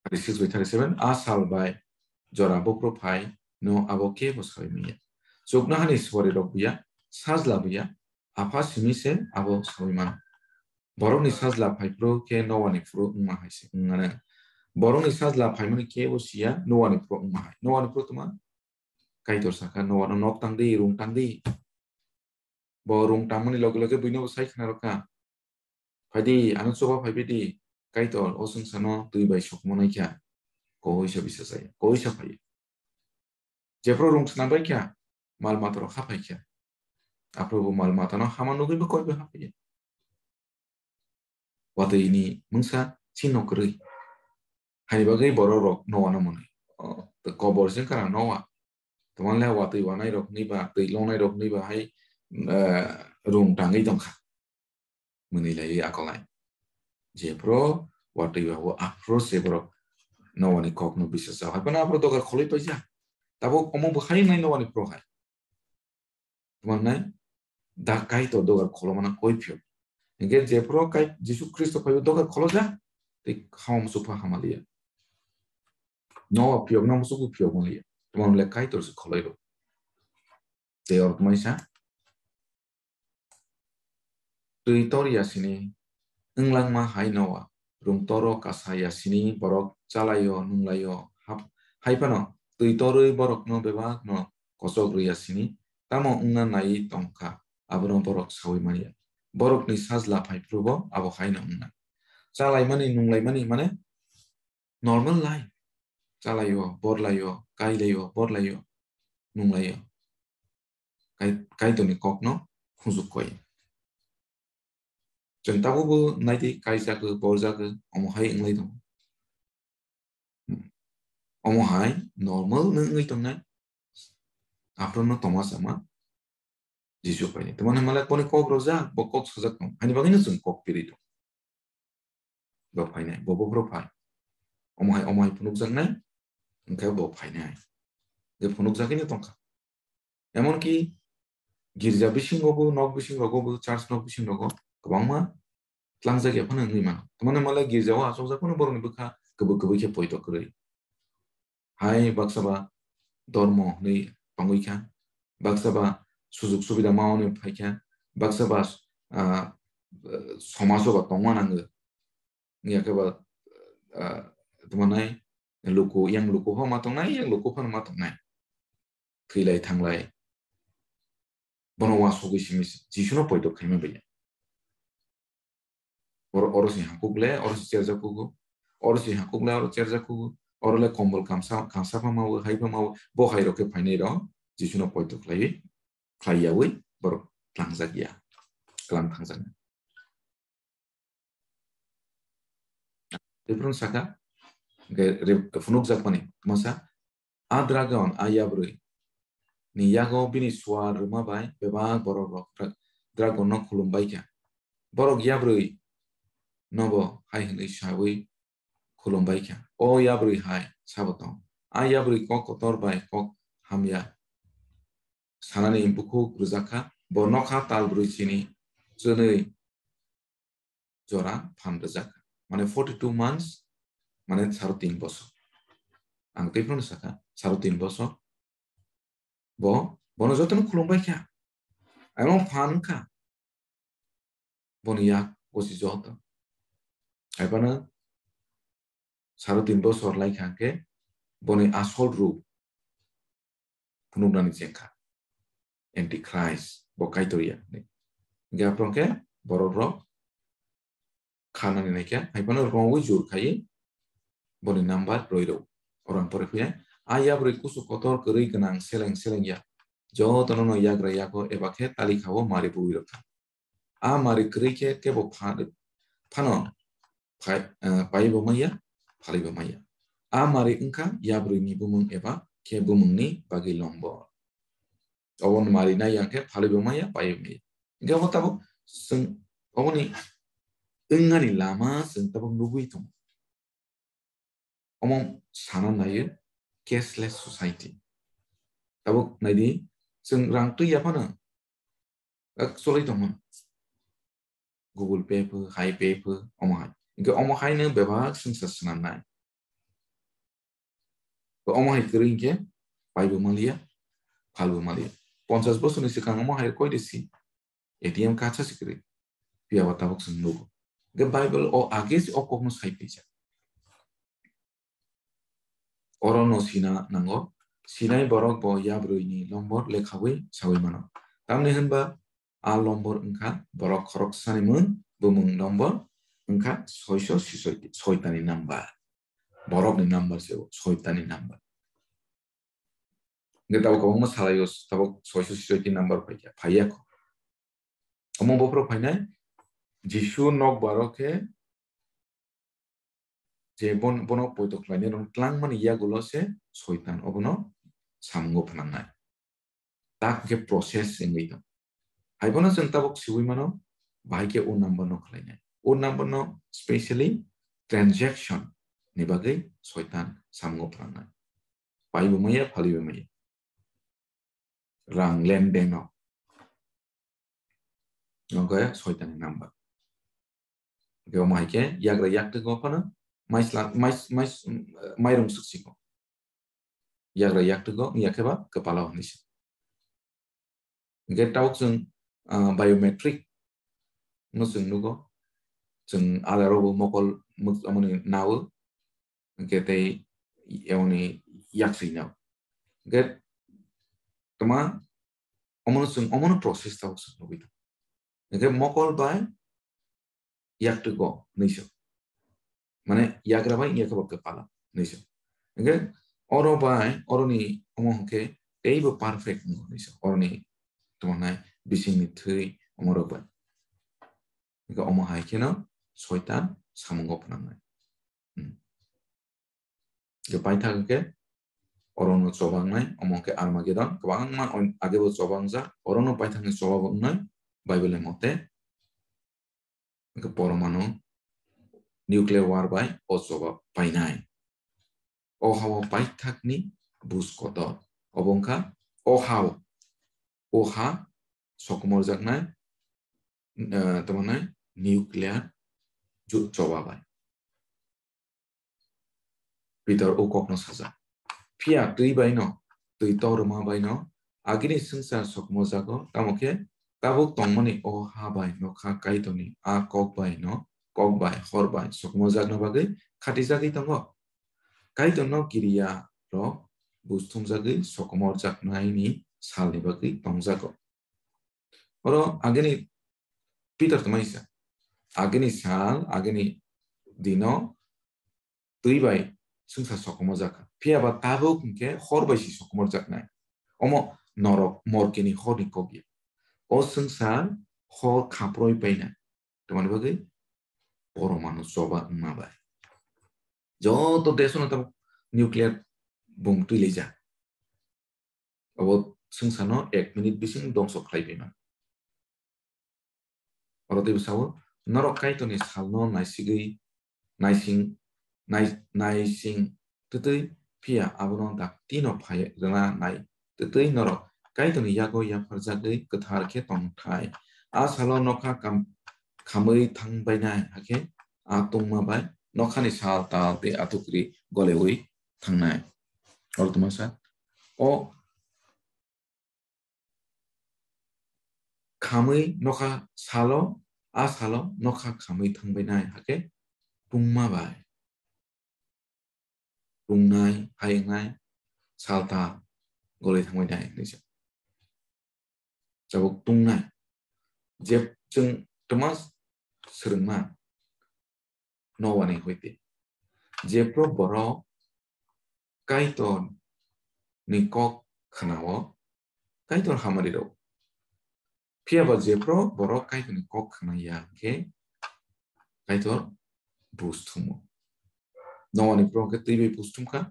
Thirty-six by thirty-seven, a sal bai jora buphuru phai no abo kebo saui manya. Chuknohani suari rok buya, sajla buya, Apha simi se abo saui mano. Borokni sajla phaiphuru khe Noani phuru wngma hai se wngmano. Borokni sajla phaimani kebo siya Noani phuru wngma hai. Noani phuru tma? Kaitor sakha, "Noano nok tang di, rung tang di." Bo rung tangmani loge loge buino bo sai khna rwkha. "Phai di, ano choba phaibai di, Kaitor, o swngcharno twi bai sokmo nai kha." Koisa bisa saya, koisa phaiya. Jephru rung snam bai kha, mal mata rok ha phai kha. Aphuru bo mal mata no hama nugwi bo koi bai ha phaiya. Watwi ni mungsa chino kwrwi. Haini bagwi borok rok Noa no mwnwi. O, to kobor se wngkha na Noa. Tongmani le watwi wanai rok hwnwi ba, twi longnai rok hwnwi ba hai, eh, rung tangwi tongkha. Mwnwi laiwi akolnai. Jephru watwi ba o aphuru se borok Noani kokno bisas jao. Hai phano aphuru dogar kholwi paijak. Tabuk omo bo hai wngnai Noani phuru hai. Tongmani da Kaitor dogar kholomana koi phiyok. Hinkhe jephru Kai-, Jisu Khristo phaibo dogar kholojak, tei hama muchuk pha hamaliya. Noa phiyokna muchukbo phiyok manliya. Tongmani le Kaitor se kholoi rw. Tei oro tongmani sa, twi tor ya sini wng langma hai Noa, rung toro kasa ya sini borok chalaio, nunglaio, hap-, hai phano twi torwi borokno bebakno kochok rw ya sini, tamo wngna naiwi tong kha, abono borok saui man ya. Borokni sajla phai phuru bo abo hai no wngna. Chalaimani, nunglaimani mane normal life. Chalaio, borlaio, kailaio, borlaio, nunglaio. Kai-, Kaitorni kokno khunjuk koi. Chwng tabukbo naidi kaijagwi, borjagwi, omo hai wnglai tongo. Omo hai normal no wngwi tongnai. Aphuru no tongma sama Jisu phainai. Tamo hwnmale boni kok rojak, bo kok sajak tong. Haini bagwino chwng kok piri tong. Bo phainai, bo bophuru phai. Omo hai, omo hai phunukjaknai, hwnkhe bo phainai. Je phunukjagwino tongkha. Emonki girja bisingobo, nok bisingrogobo, church nok bisingrogo kwbangma tlangjak ya phano wngwi mano. Tamani malai girjao achukjak phano borokni bwkha kwbwi kwbwi khe poito kwrwi. Hai baksa ba dormo hwnwi tongwi kha, baksa ba sujuk subida ma hwnwi phai kha, baksa ba, ah, somajo ba tongma nango. Wngya khe ba, ah, tamo nai luku, yang luku pho ma tongnai, yang luku phano ma tongnai. Thwilai thanglai. Bono uansugwi simi Jisuno poito khaima bai. Oro, oro se hakuk le, oro se cherjak kugo. Oro se hakuk le, oro cherjak kugo. Oro le kombol kamsa, kamsa pha mawo, hai pha mawo, bo hai rok khe phainai rok Jisuno poito khlaiwi, khlai yawi borok tlangjak ya. Klam thangjak. Different saka, hwnkhe re-, phunukjakmani, masa, a dragon, a yabrwi ni yago bini suar rwma bai bebak borok rok dra-, dragon no khulum bai kha. Borok yabrwi nobo hai hwnwi sawi khulum bai kha, "O yabrwi hai," sabo tong. A yabrwi kok kotor bai kok hamya sanani bukhuk rwjak kha, bo nokha tal brwi chini chwnwi jora phan rwjak kha. Mane forty two months, mane saro tin bosor. Ang tei phano sakha, saro tin bosor. Bo, bono jotono khulum bai kha. Amo phan wng kha. Boni yak gosi joto. Hai phano saro tin bosor lai kha khe boni asol rup phunuknani chengkha. Antichrist, bo Kaitor ya hwnwi. Hingkhe aphuru khe borok rok khanani naikha, hai phano rwngwi jur khai boni number rwi rw. Oro ang pore phiya, a yabrwi kusu kotor kwrwi gwnang seleng seleng ya. Jotono no yagra yago eba khe talikhao mari bui rwkha. A mari kwrwi khe kebo pha-, phano phai-, eh, paibo maya, phalibo maya. A mari wngkha yabrwi ni bumung eba khe bumung ni bagwi lombor. Obo mari nai yang khe phalibo maya, paibo maya. Hingkhe obo tabuk chwng oboni wngnani lama chwng tabuk nugwi tongo. Omo sana naio cashless society. Tabuk naidi, chwng rang twi ya phano, actually tongmano. Google Pay pho, hai Pay pho, omo hai. Hingkhe omo haino bebak swngsa swnamnai. Omo hai kwrwi hingkhe paibo manliya, phalbo manliya. Ponchas bosorni swkang omo hai koi de si, A T M kacha se kwrwi. Phiya ba tabuk chwng nugo. Hingkhe Bible o age se o kokno sai phaijak. Oro no sina nango, sinai borok bo yabrwi ni lombor lekhawi sawi mano. Tamni hwnba a lombor wngkha borok khoroksani mung, bumung lombor wngkha soiso sisoi-, soitani number. Borokni number se bo, soitani number. Hingkhe tabuk kwbangma salaio, tabuk soiso sisoi number phaikha, phaiya kho. Omo bophuru phainai, Jisu nokbar o khe je bon-, bono poito khlainai rok tlangmani yagulo se soitan obono samungo phnangnai. Tak khe process wngwi tong. Hai bono chwng tabuk siwi mano, bahai khe o number no khlainai. O number no specially transaction ni bagwi soitan samungo phnangnai. Paibo maya, phalibo maya. Rang lenden no. Nokhe soitani number. Hingkhe omo hai khe yagra yaktwgo phano maisla-, mais-, mais-, mairung swk siko. Yagra yaktwgo wngya khe ba kwpalo hinwi se. Hingkhe tabuk chwng, ah, biometric no chwng nugo. Chwng Aadhaar o bo mokol mwk-, amoni nawo. Hingkhe tei emoni yaksui nawo. Hingkhe tma omono chwng, omono process tabuk chwng nugwi tongo. Hingkhe mokol bai yaktwgo hinwi se. Mane yagra bai wngya khe bo kwpalo hinwi se. Hingkhe oro bai, oroni omo hwnkhe teibo perfect wngo hinwi se. Oroni tongmani bisingni thwi omorok bai. Hingke omo hai kheno soitan samungo phnangnai. Hmm. Hingke paithak hingke orono choba wngnai, omo hingke Armageddon, kwbangma on-, agebo choba wngjak, orono paithakni choba wngnai, Bible ni mote. Hingke poromanu nuclear war bai o choba painai. O ha-o paithakni bus kotor. Obo wngkha o ha-o, o ha sokomorjaknai, eh, tamo hwnai nuclear ju-, choba bai. Pitor o kokno sajak. Phiya twi bai no, twi torma bai no, agini swngchar sokomorjago, tamo khe tabuk tongmani o ha bai nokha Kaitorni a kok bai no, kok bai, hor bai sokomorjakna bagwi khatijagwi tongo. Kaitorno kiriya rok bus thumjagwi sokomorjaknaini salni bagwi tongjago. Oro agini Pitor tongmani sa, agini sal, agini dino twi bai swngsa sokomorjak kha. Phiya ba tabuk hwnkhe hor bai si sokomorjaknai. Omo norok morkeni horni kok ya. O swngsa hor khaproi painai. Tamoni bagwi poromanu choba wngma bai. Joto desono tabuk nuclear bomb twi laijak. Abo swngsa no ek minute bising dongso khlai paima. Oro tei bwsao norok Kaitorni salno naisigwi, naising, nai-, naising twtwi phiya abono dakti no phai rwna nai twtwi norok Kaitorni yago yapharjagwi kwthar khe tong thai. A salo nokha kam-, khamwi thang bainai, hakhe a tungma bai nokhani sal tal tei athukri golewi thangnai. Oro tongmasa o khamwi nokha salo, a salo nokha khamwi thangbainai, hakhe tungma bai tungnai, hai wngnai, salta golwi thangbainai hinwi sa. Chabuk tungnai. Je chwng twma swrwngma Noani hoite. Jephru borok Kaitor ni kok khwnao, Kaitor hamari rw. Phiya ba jephru borok Kaitor ni kok khwnaya khe Kaitor bus thumo. Noani borok khe twi bai bus thumkha,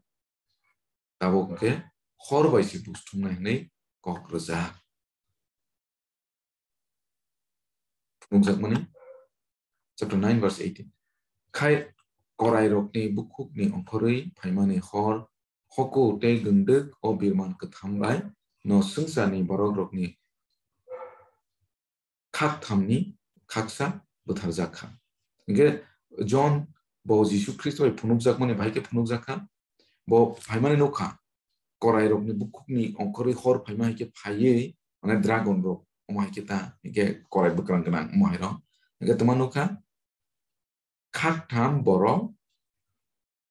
tabuk khe hor bai se bus thumnai hinwi kok rwjak. Phunukjakmani, chapter nine verse eighteen. Khai korairokni bukhukni ongkhorwi phaimani hor, hoku tei gwndwk o birman kwtham bai no swngcharni borokrokni khakthamni khaksa bwtharjak kha. Hinkhe John bo Jisu Khristo bai phunukjakmani bahai khe phunukjak kha. Bo phaimani nukha, korairokni bukhukni ongkhorwi hor phaima hai khe phaiwi, mane dragon rok, omo hai khe ta, hinkhe korai bwkrang gwnang, omo hai rok. Hinkhe twma nukha, khaktham borok,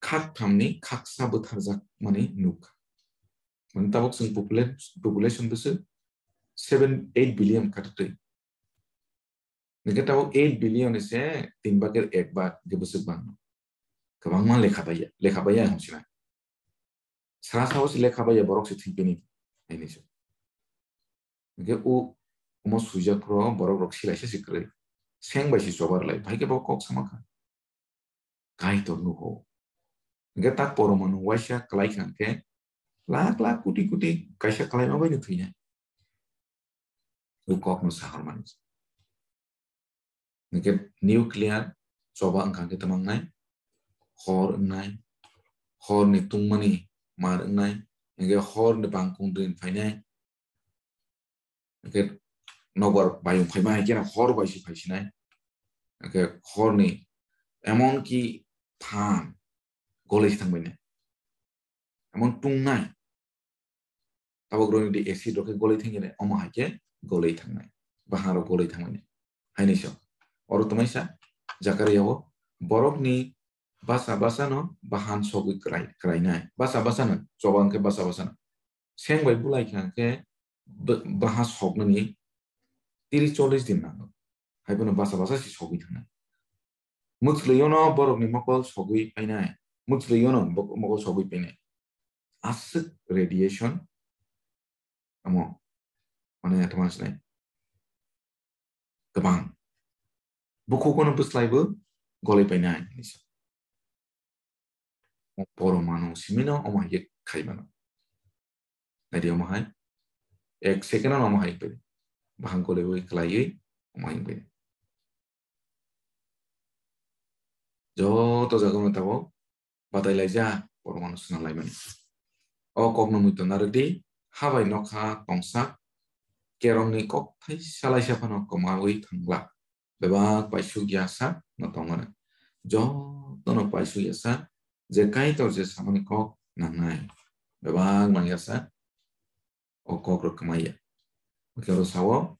khakthamni khaksa bwtharjakmani nukha. Mane tabuk chwng popula-, population bwswk seven, eight billion khatatwi. Hinkhe tabuk eight billion ni se tin bhagir ek bhag hinkhe bwswk bangno. Kwbangma lekha baiya, lekha baiya hwnwi sinai. Sra sao se lekha baiya borok se thwipeni, haini se. Hinkhe o omo swijak phuru borok rok silaisa se kwrwi. Seng bai se chobar lai, bhai khe bo kok sama kha. Kaitor nuho. Hinkhe tak poromanu waisa kwlai kha hinkhe lakh lakh koti koti kaisa kwlaima bai no thwinai. O kokno sahormani. Hinkhe nuclear choba wngkha khe twma wngnai, hor wngnai, horni tungmani mar wngnai, hinkhe horni bangkung drin phainai, hinkhe nokbar bayung phaima hai khe hor bai se phaisinai, hinkhe horni emon ki phan golai se thangbainai, emon tungnai. Tabuk roni di acid rok khe golai thangya, omo hai khe golai thangnai, bahan rok golai thangnai. Haini se oro twmaisa Jakaria o borokni basa basa no bahan sogwi kwrai, kwrainai. Basa basa no, choba wngkhe basa basa no. Seng bai bulai kha khe b-, baha soknani tiris chollis din nango. Hai phano basa basa se sogwi thangnai. Mwchwlwi ono borokni mokol sogwi painai. Mwchwlwi ono bo-, mokol sogwi painai. Aswk radiation, omo Mane tongma sinai. Kwbang. Bukhukono bwslaibo golai painai hinwi sa. Poromano simino omo hai khe khai mano. Naidi omo hai. Ek second ano omo hai pai. Bahang golaiwi kwlaiwi omo hai pai. Joto jagao tabok batai laijak, poromano swnam laimani. O kokno muitu narwk di, ha bai nokha tongsak, kerongni kok thaisa laisa phano kwmawi thangla, bebak paisuk ya sa no tongmani. Jotono paisuk ya sa, je Kaitor je samani kok nangnai, bebak nang ya sa, o kok rok kwmai ya. Hwnkhe oro sao,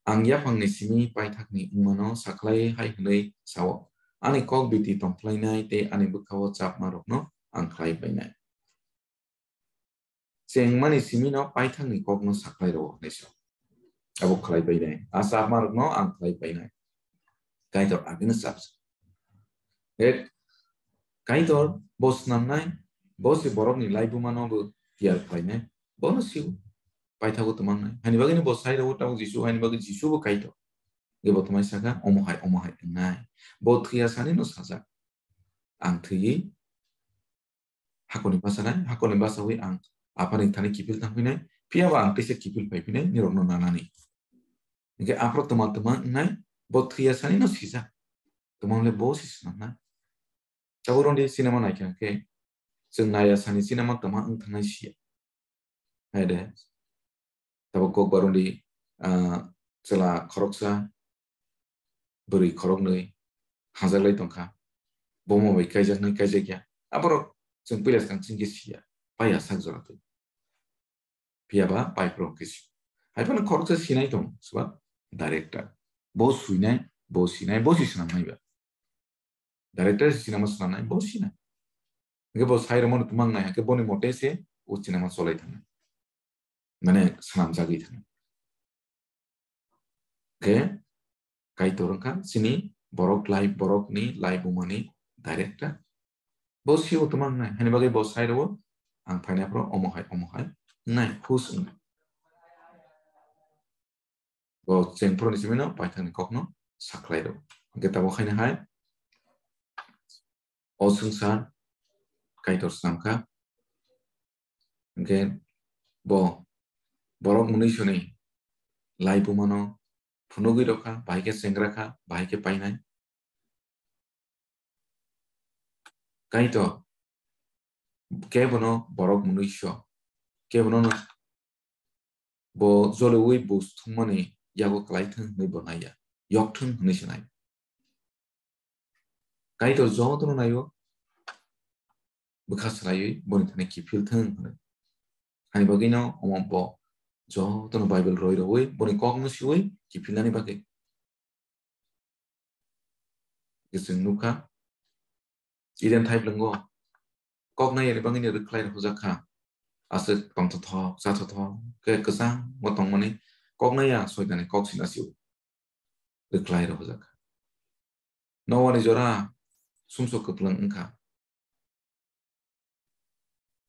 ang yaphangni simi paithakni wngmano sakhlai hai hwnwi sao, ani kok biti tongphlainai tei ani bwkhao chapma rokno ang khlai painai. Chengmani simino paithakni kokno sakhlai rwo hwnwi sao. Abo khlai painai. A chapma rokno ang khlai painai. Kaitor agini chapsa. E, Kaitor bo swnamnai, bo se borokni laibumano bo tiyar khlainai. Bono sio paithago twmangnai. Hani bagwino bo sai rwo tabuk Jisu, hani bagwi Jisu bo Kaitor. Ge bo twmai saka, omo hai, omo hai wngnai. Bo thwiya sani no sajak. Ang thwiwi hakorni bwsanai, hakorni bwsawi ang Aphani thani kiphil thangphinai, phiyaba ang teisa kiphil phaiphinai, nirokno nanani. Hwnkhe aphro twma twma wngnai, bo thwiya sani no sijak. Twma le bo se swnamnai. Tabuk rwndi cinema naikha khe, chwng naiya sani cinema twma wng thangnai siya. Hai de. Tabuk kokbar rwndi, ah, chwla khoroksa, bwrwi khoroknwi hajaklai tongkha. Bomo bai kaijaknai kaijakya. Aborok chwng puila swkang chwng khe siya. Paiya sak jora twi. Phiyaba pai phuru khe si. Hai phano khoroksa sinai tong, swba director. Bo suinai, bo sinai, bo si swnamnai ba. Director si cinema swnamnai, bo sinai. Hwnkhe bo sai rwmano twma wngnai, hwnkhe boni mote se o cinema cholai thangnai. Mane swnamjagwi thangnai. Hwnkhe Kaitor wngkha chini borok lai, borokni laibumani director. Bo sio twma wngnai, hani bagwi bo sai rwo, ang phainai phuru omo hai, omo hai wngnai, hus wngnai. Bo chengphuru ni simi no paithakni kokno sakhlai rwo. Hwnkhe tabuk haino hai o swngchar Kaitor swnam kha. Hwnkhe bo borok mwnwi soni laibumano phunugwi rw kha, bahai khe chengra kha, bahai khe painai. Kaitor kebono borok mwnwi so, kebono no bo joliui bus thwngmani yago kwlai thwng hwnwi bo naiya, yok thwng hwnwi se nai. Kaitor jotono naio, bwkha swlaiwi boni thani kiphil thwng hwnwi. Hani bagwino omo bo jotono Bible roi rwui boni kokno siui kiphilnani bagwi. Chwng nukha, Eden thaibwlwngo kok naiyani bagwino rwkhlai rwjakha. Aswk tongthothok, chathothok khe kwchango tongmani kok naiya Soitanni kok sina sio rwkhlai rwjakha. Noani jora sumsok kwplwng wngkha.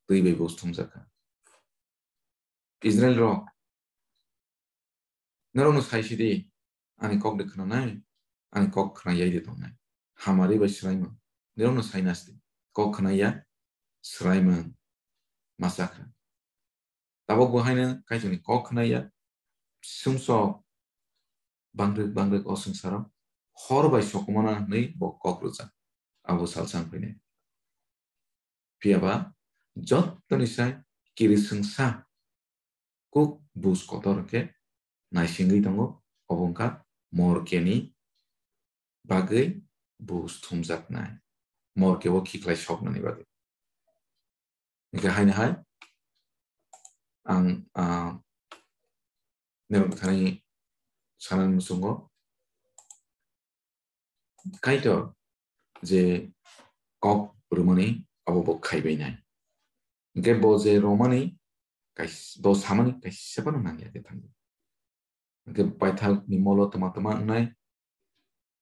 Twi bai bus thumjakha. Israel rok, norokno sai sidi, ani kok de khwnanai, ani kok khwnayai de tongnai. Hamari bai swraimung, norokno sai nasdi, kok khwnaya swraimung masakha. Tabuk bo haino Kaitorni kok khwnaya, sumsok bangrwk bangrwk o swngcharo hor bai sokomona hwnwi bo kok rwjak. Abo salsa wng phainai. Phiyaba jottoni sai kirisingsa kuk bus kotor khe naisingwi tongo, obo wngkha morkeni bagwi bus thumjaknai, morke o khiklai soknani bagwi. Hingkhe haino hai ang, ah, nirok thani sanani muchungo Kaitor je kok rwmani abo bo khaibai nai. Hingkhe bo je romani kais-, bo samani kaisa phano nangya khe thangdi. Hingkhe paithakni molo twma twma wngnai,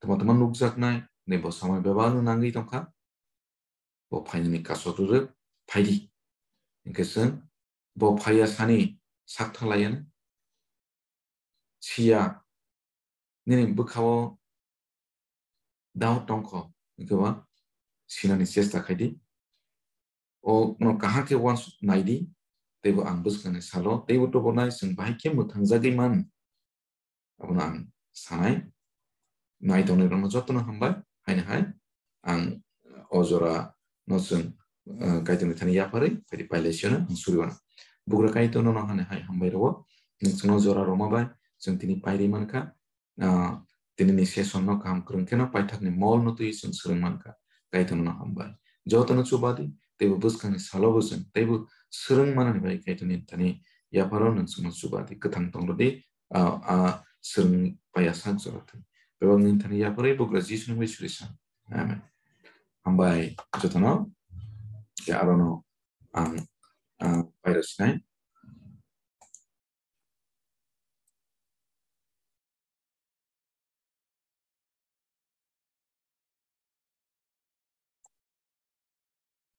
twma twma nukjaknai, hwnwi bo samani bebak nangwi tongkha. Bo phainani kasok rwrwk phaidi. Hingkhe chwng bo phaiya sani sak thalaiya, siya, nini bwkhao doubt tongkho, hwnkhe ba sinani chesta khaidi. O no kaham khe uansuk naidi, teibo ang bwskangni salo, teibo tubunai chwng bahai khe mwthangjagwi man. Abono ang sanai. Nai tongnai rokno jotono hambai, haino hai ang o jora no chwng, eh, Kaitorni thani yapharwi phaidi pailai siyano ang suriwano. Bugra Kaitorno no haino hai hambai rwo, nwng chwngno jora rwma bai, chwng tini pairwi mankha, ah, tinini session no kaham kwrwng kheno paithakni mol no twi chwng swrwng mankha. Kaitorno no hambai. Jotono chubadi, teibo bwskangni salobo chwng, teibo swrwng manani bai Kaitorni thani yapharo nwng chwngno chubadi. Kwthang tongrwdi, ah, ah, swrwng paiya sak jora thwi. Bebak nwng thani yapharwi bugra Jisuni bai suri san. Amen. Hambai jotono, ya arono ang, ah, pairo sinai.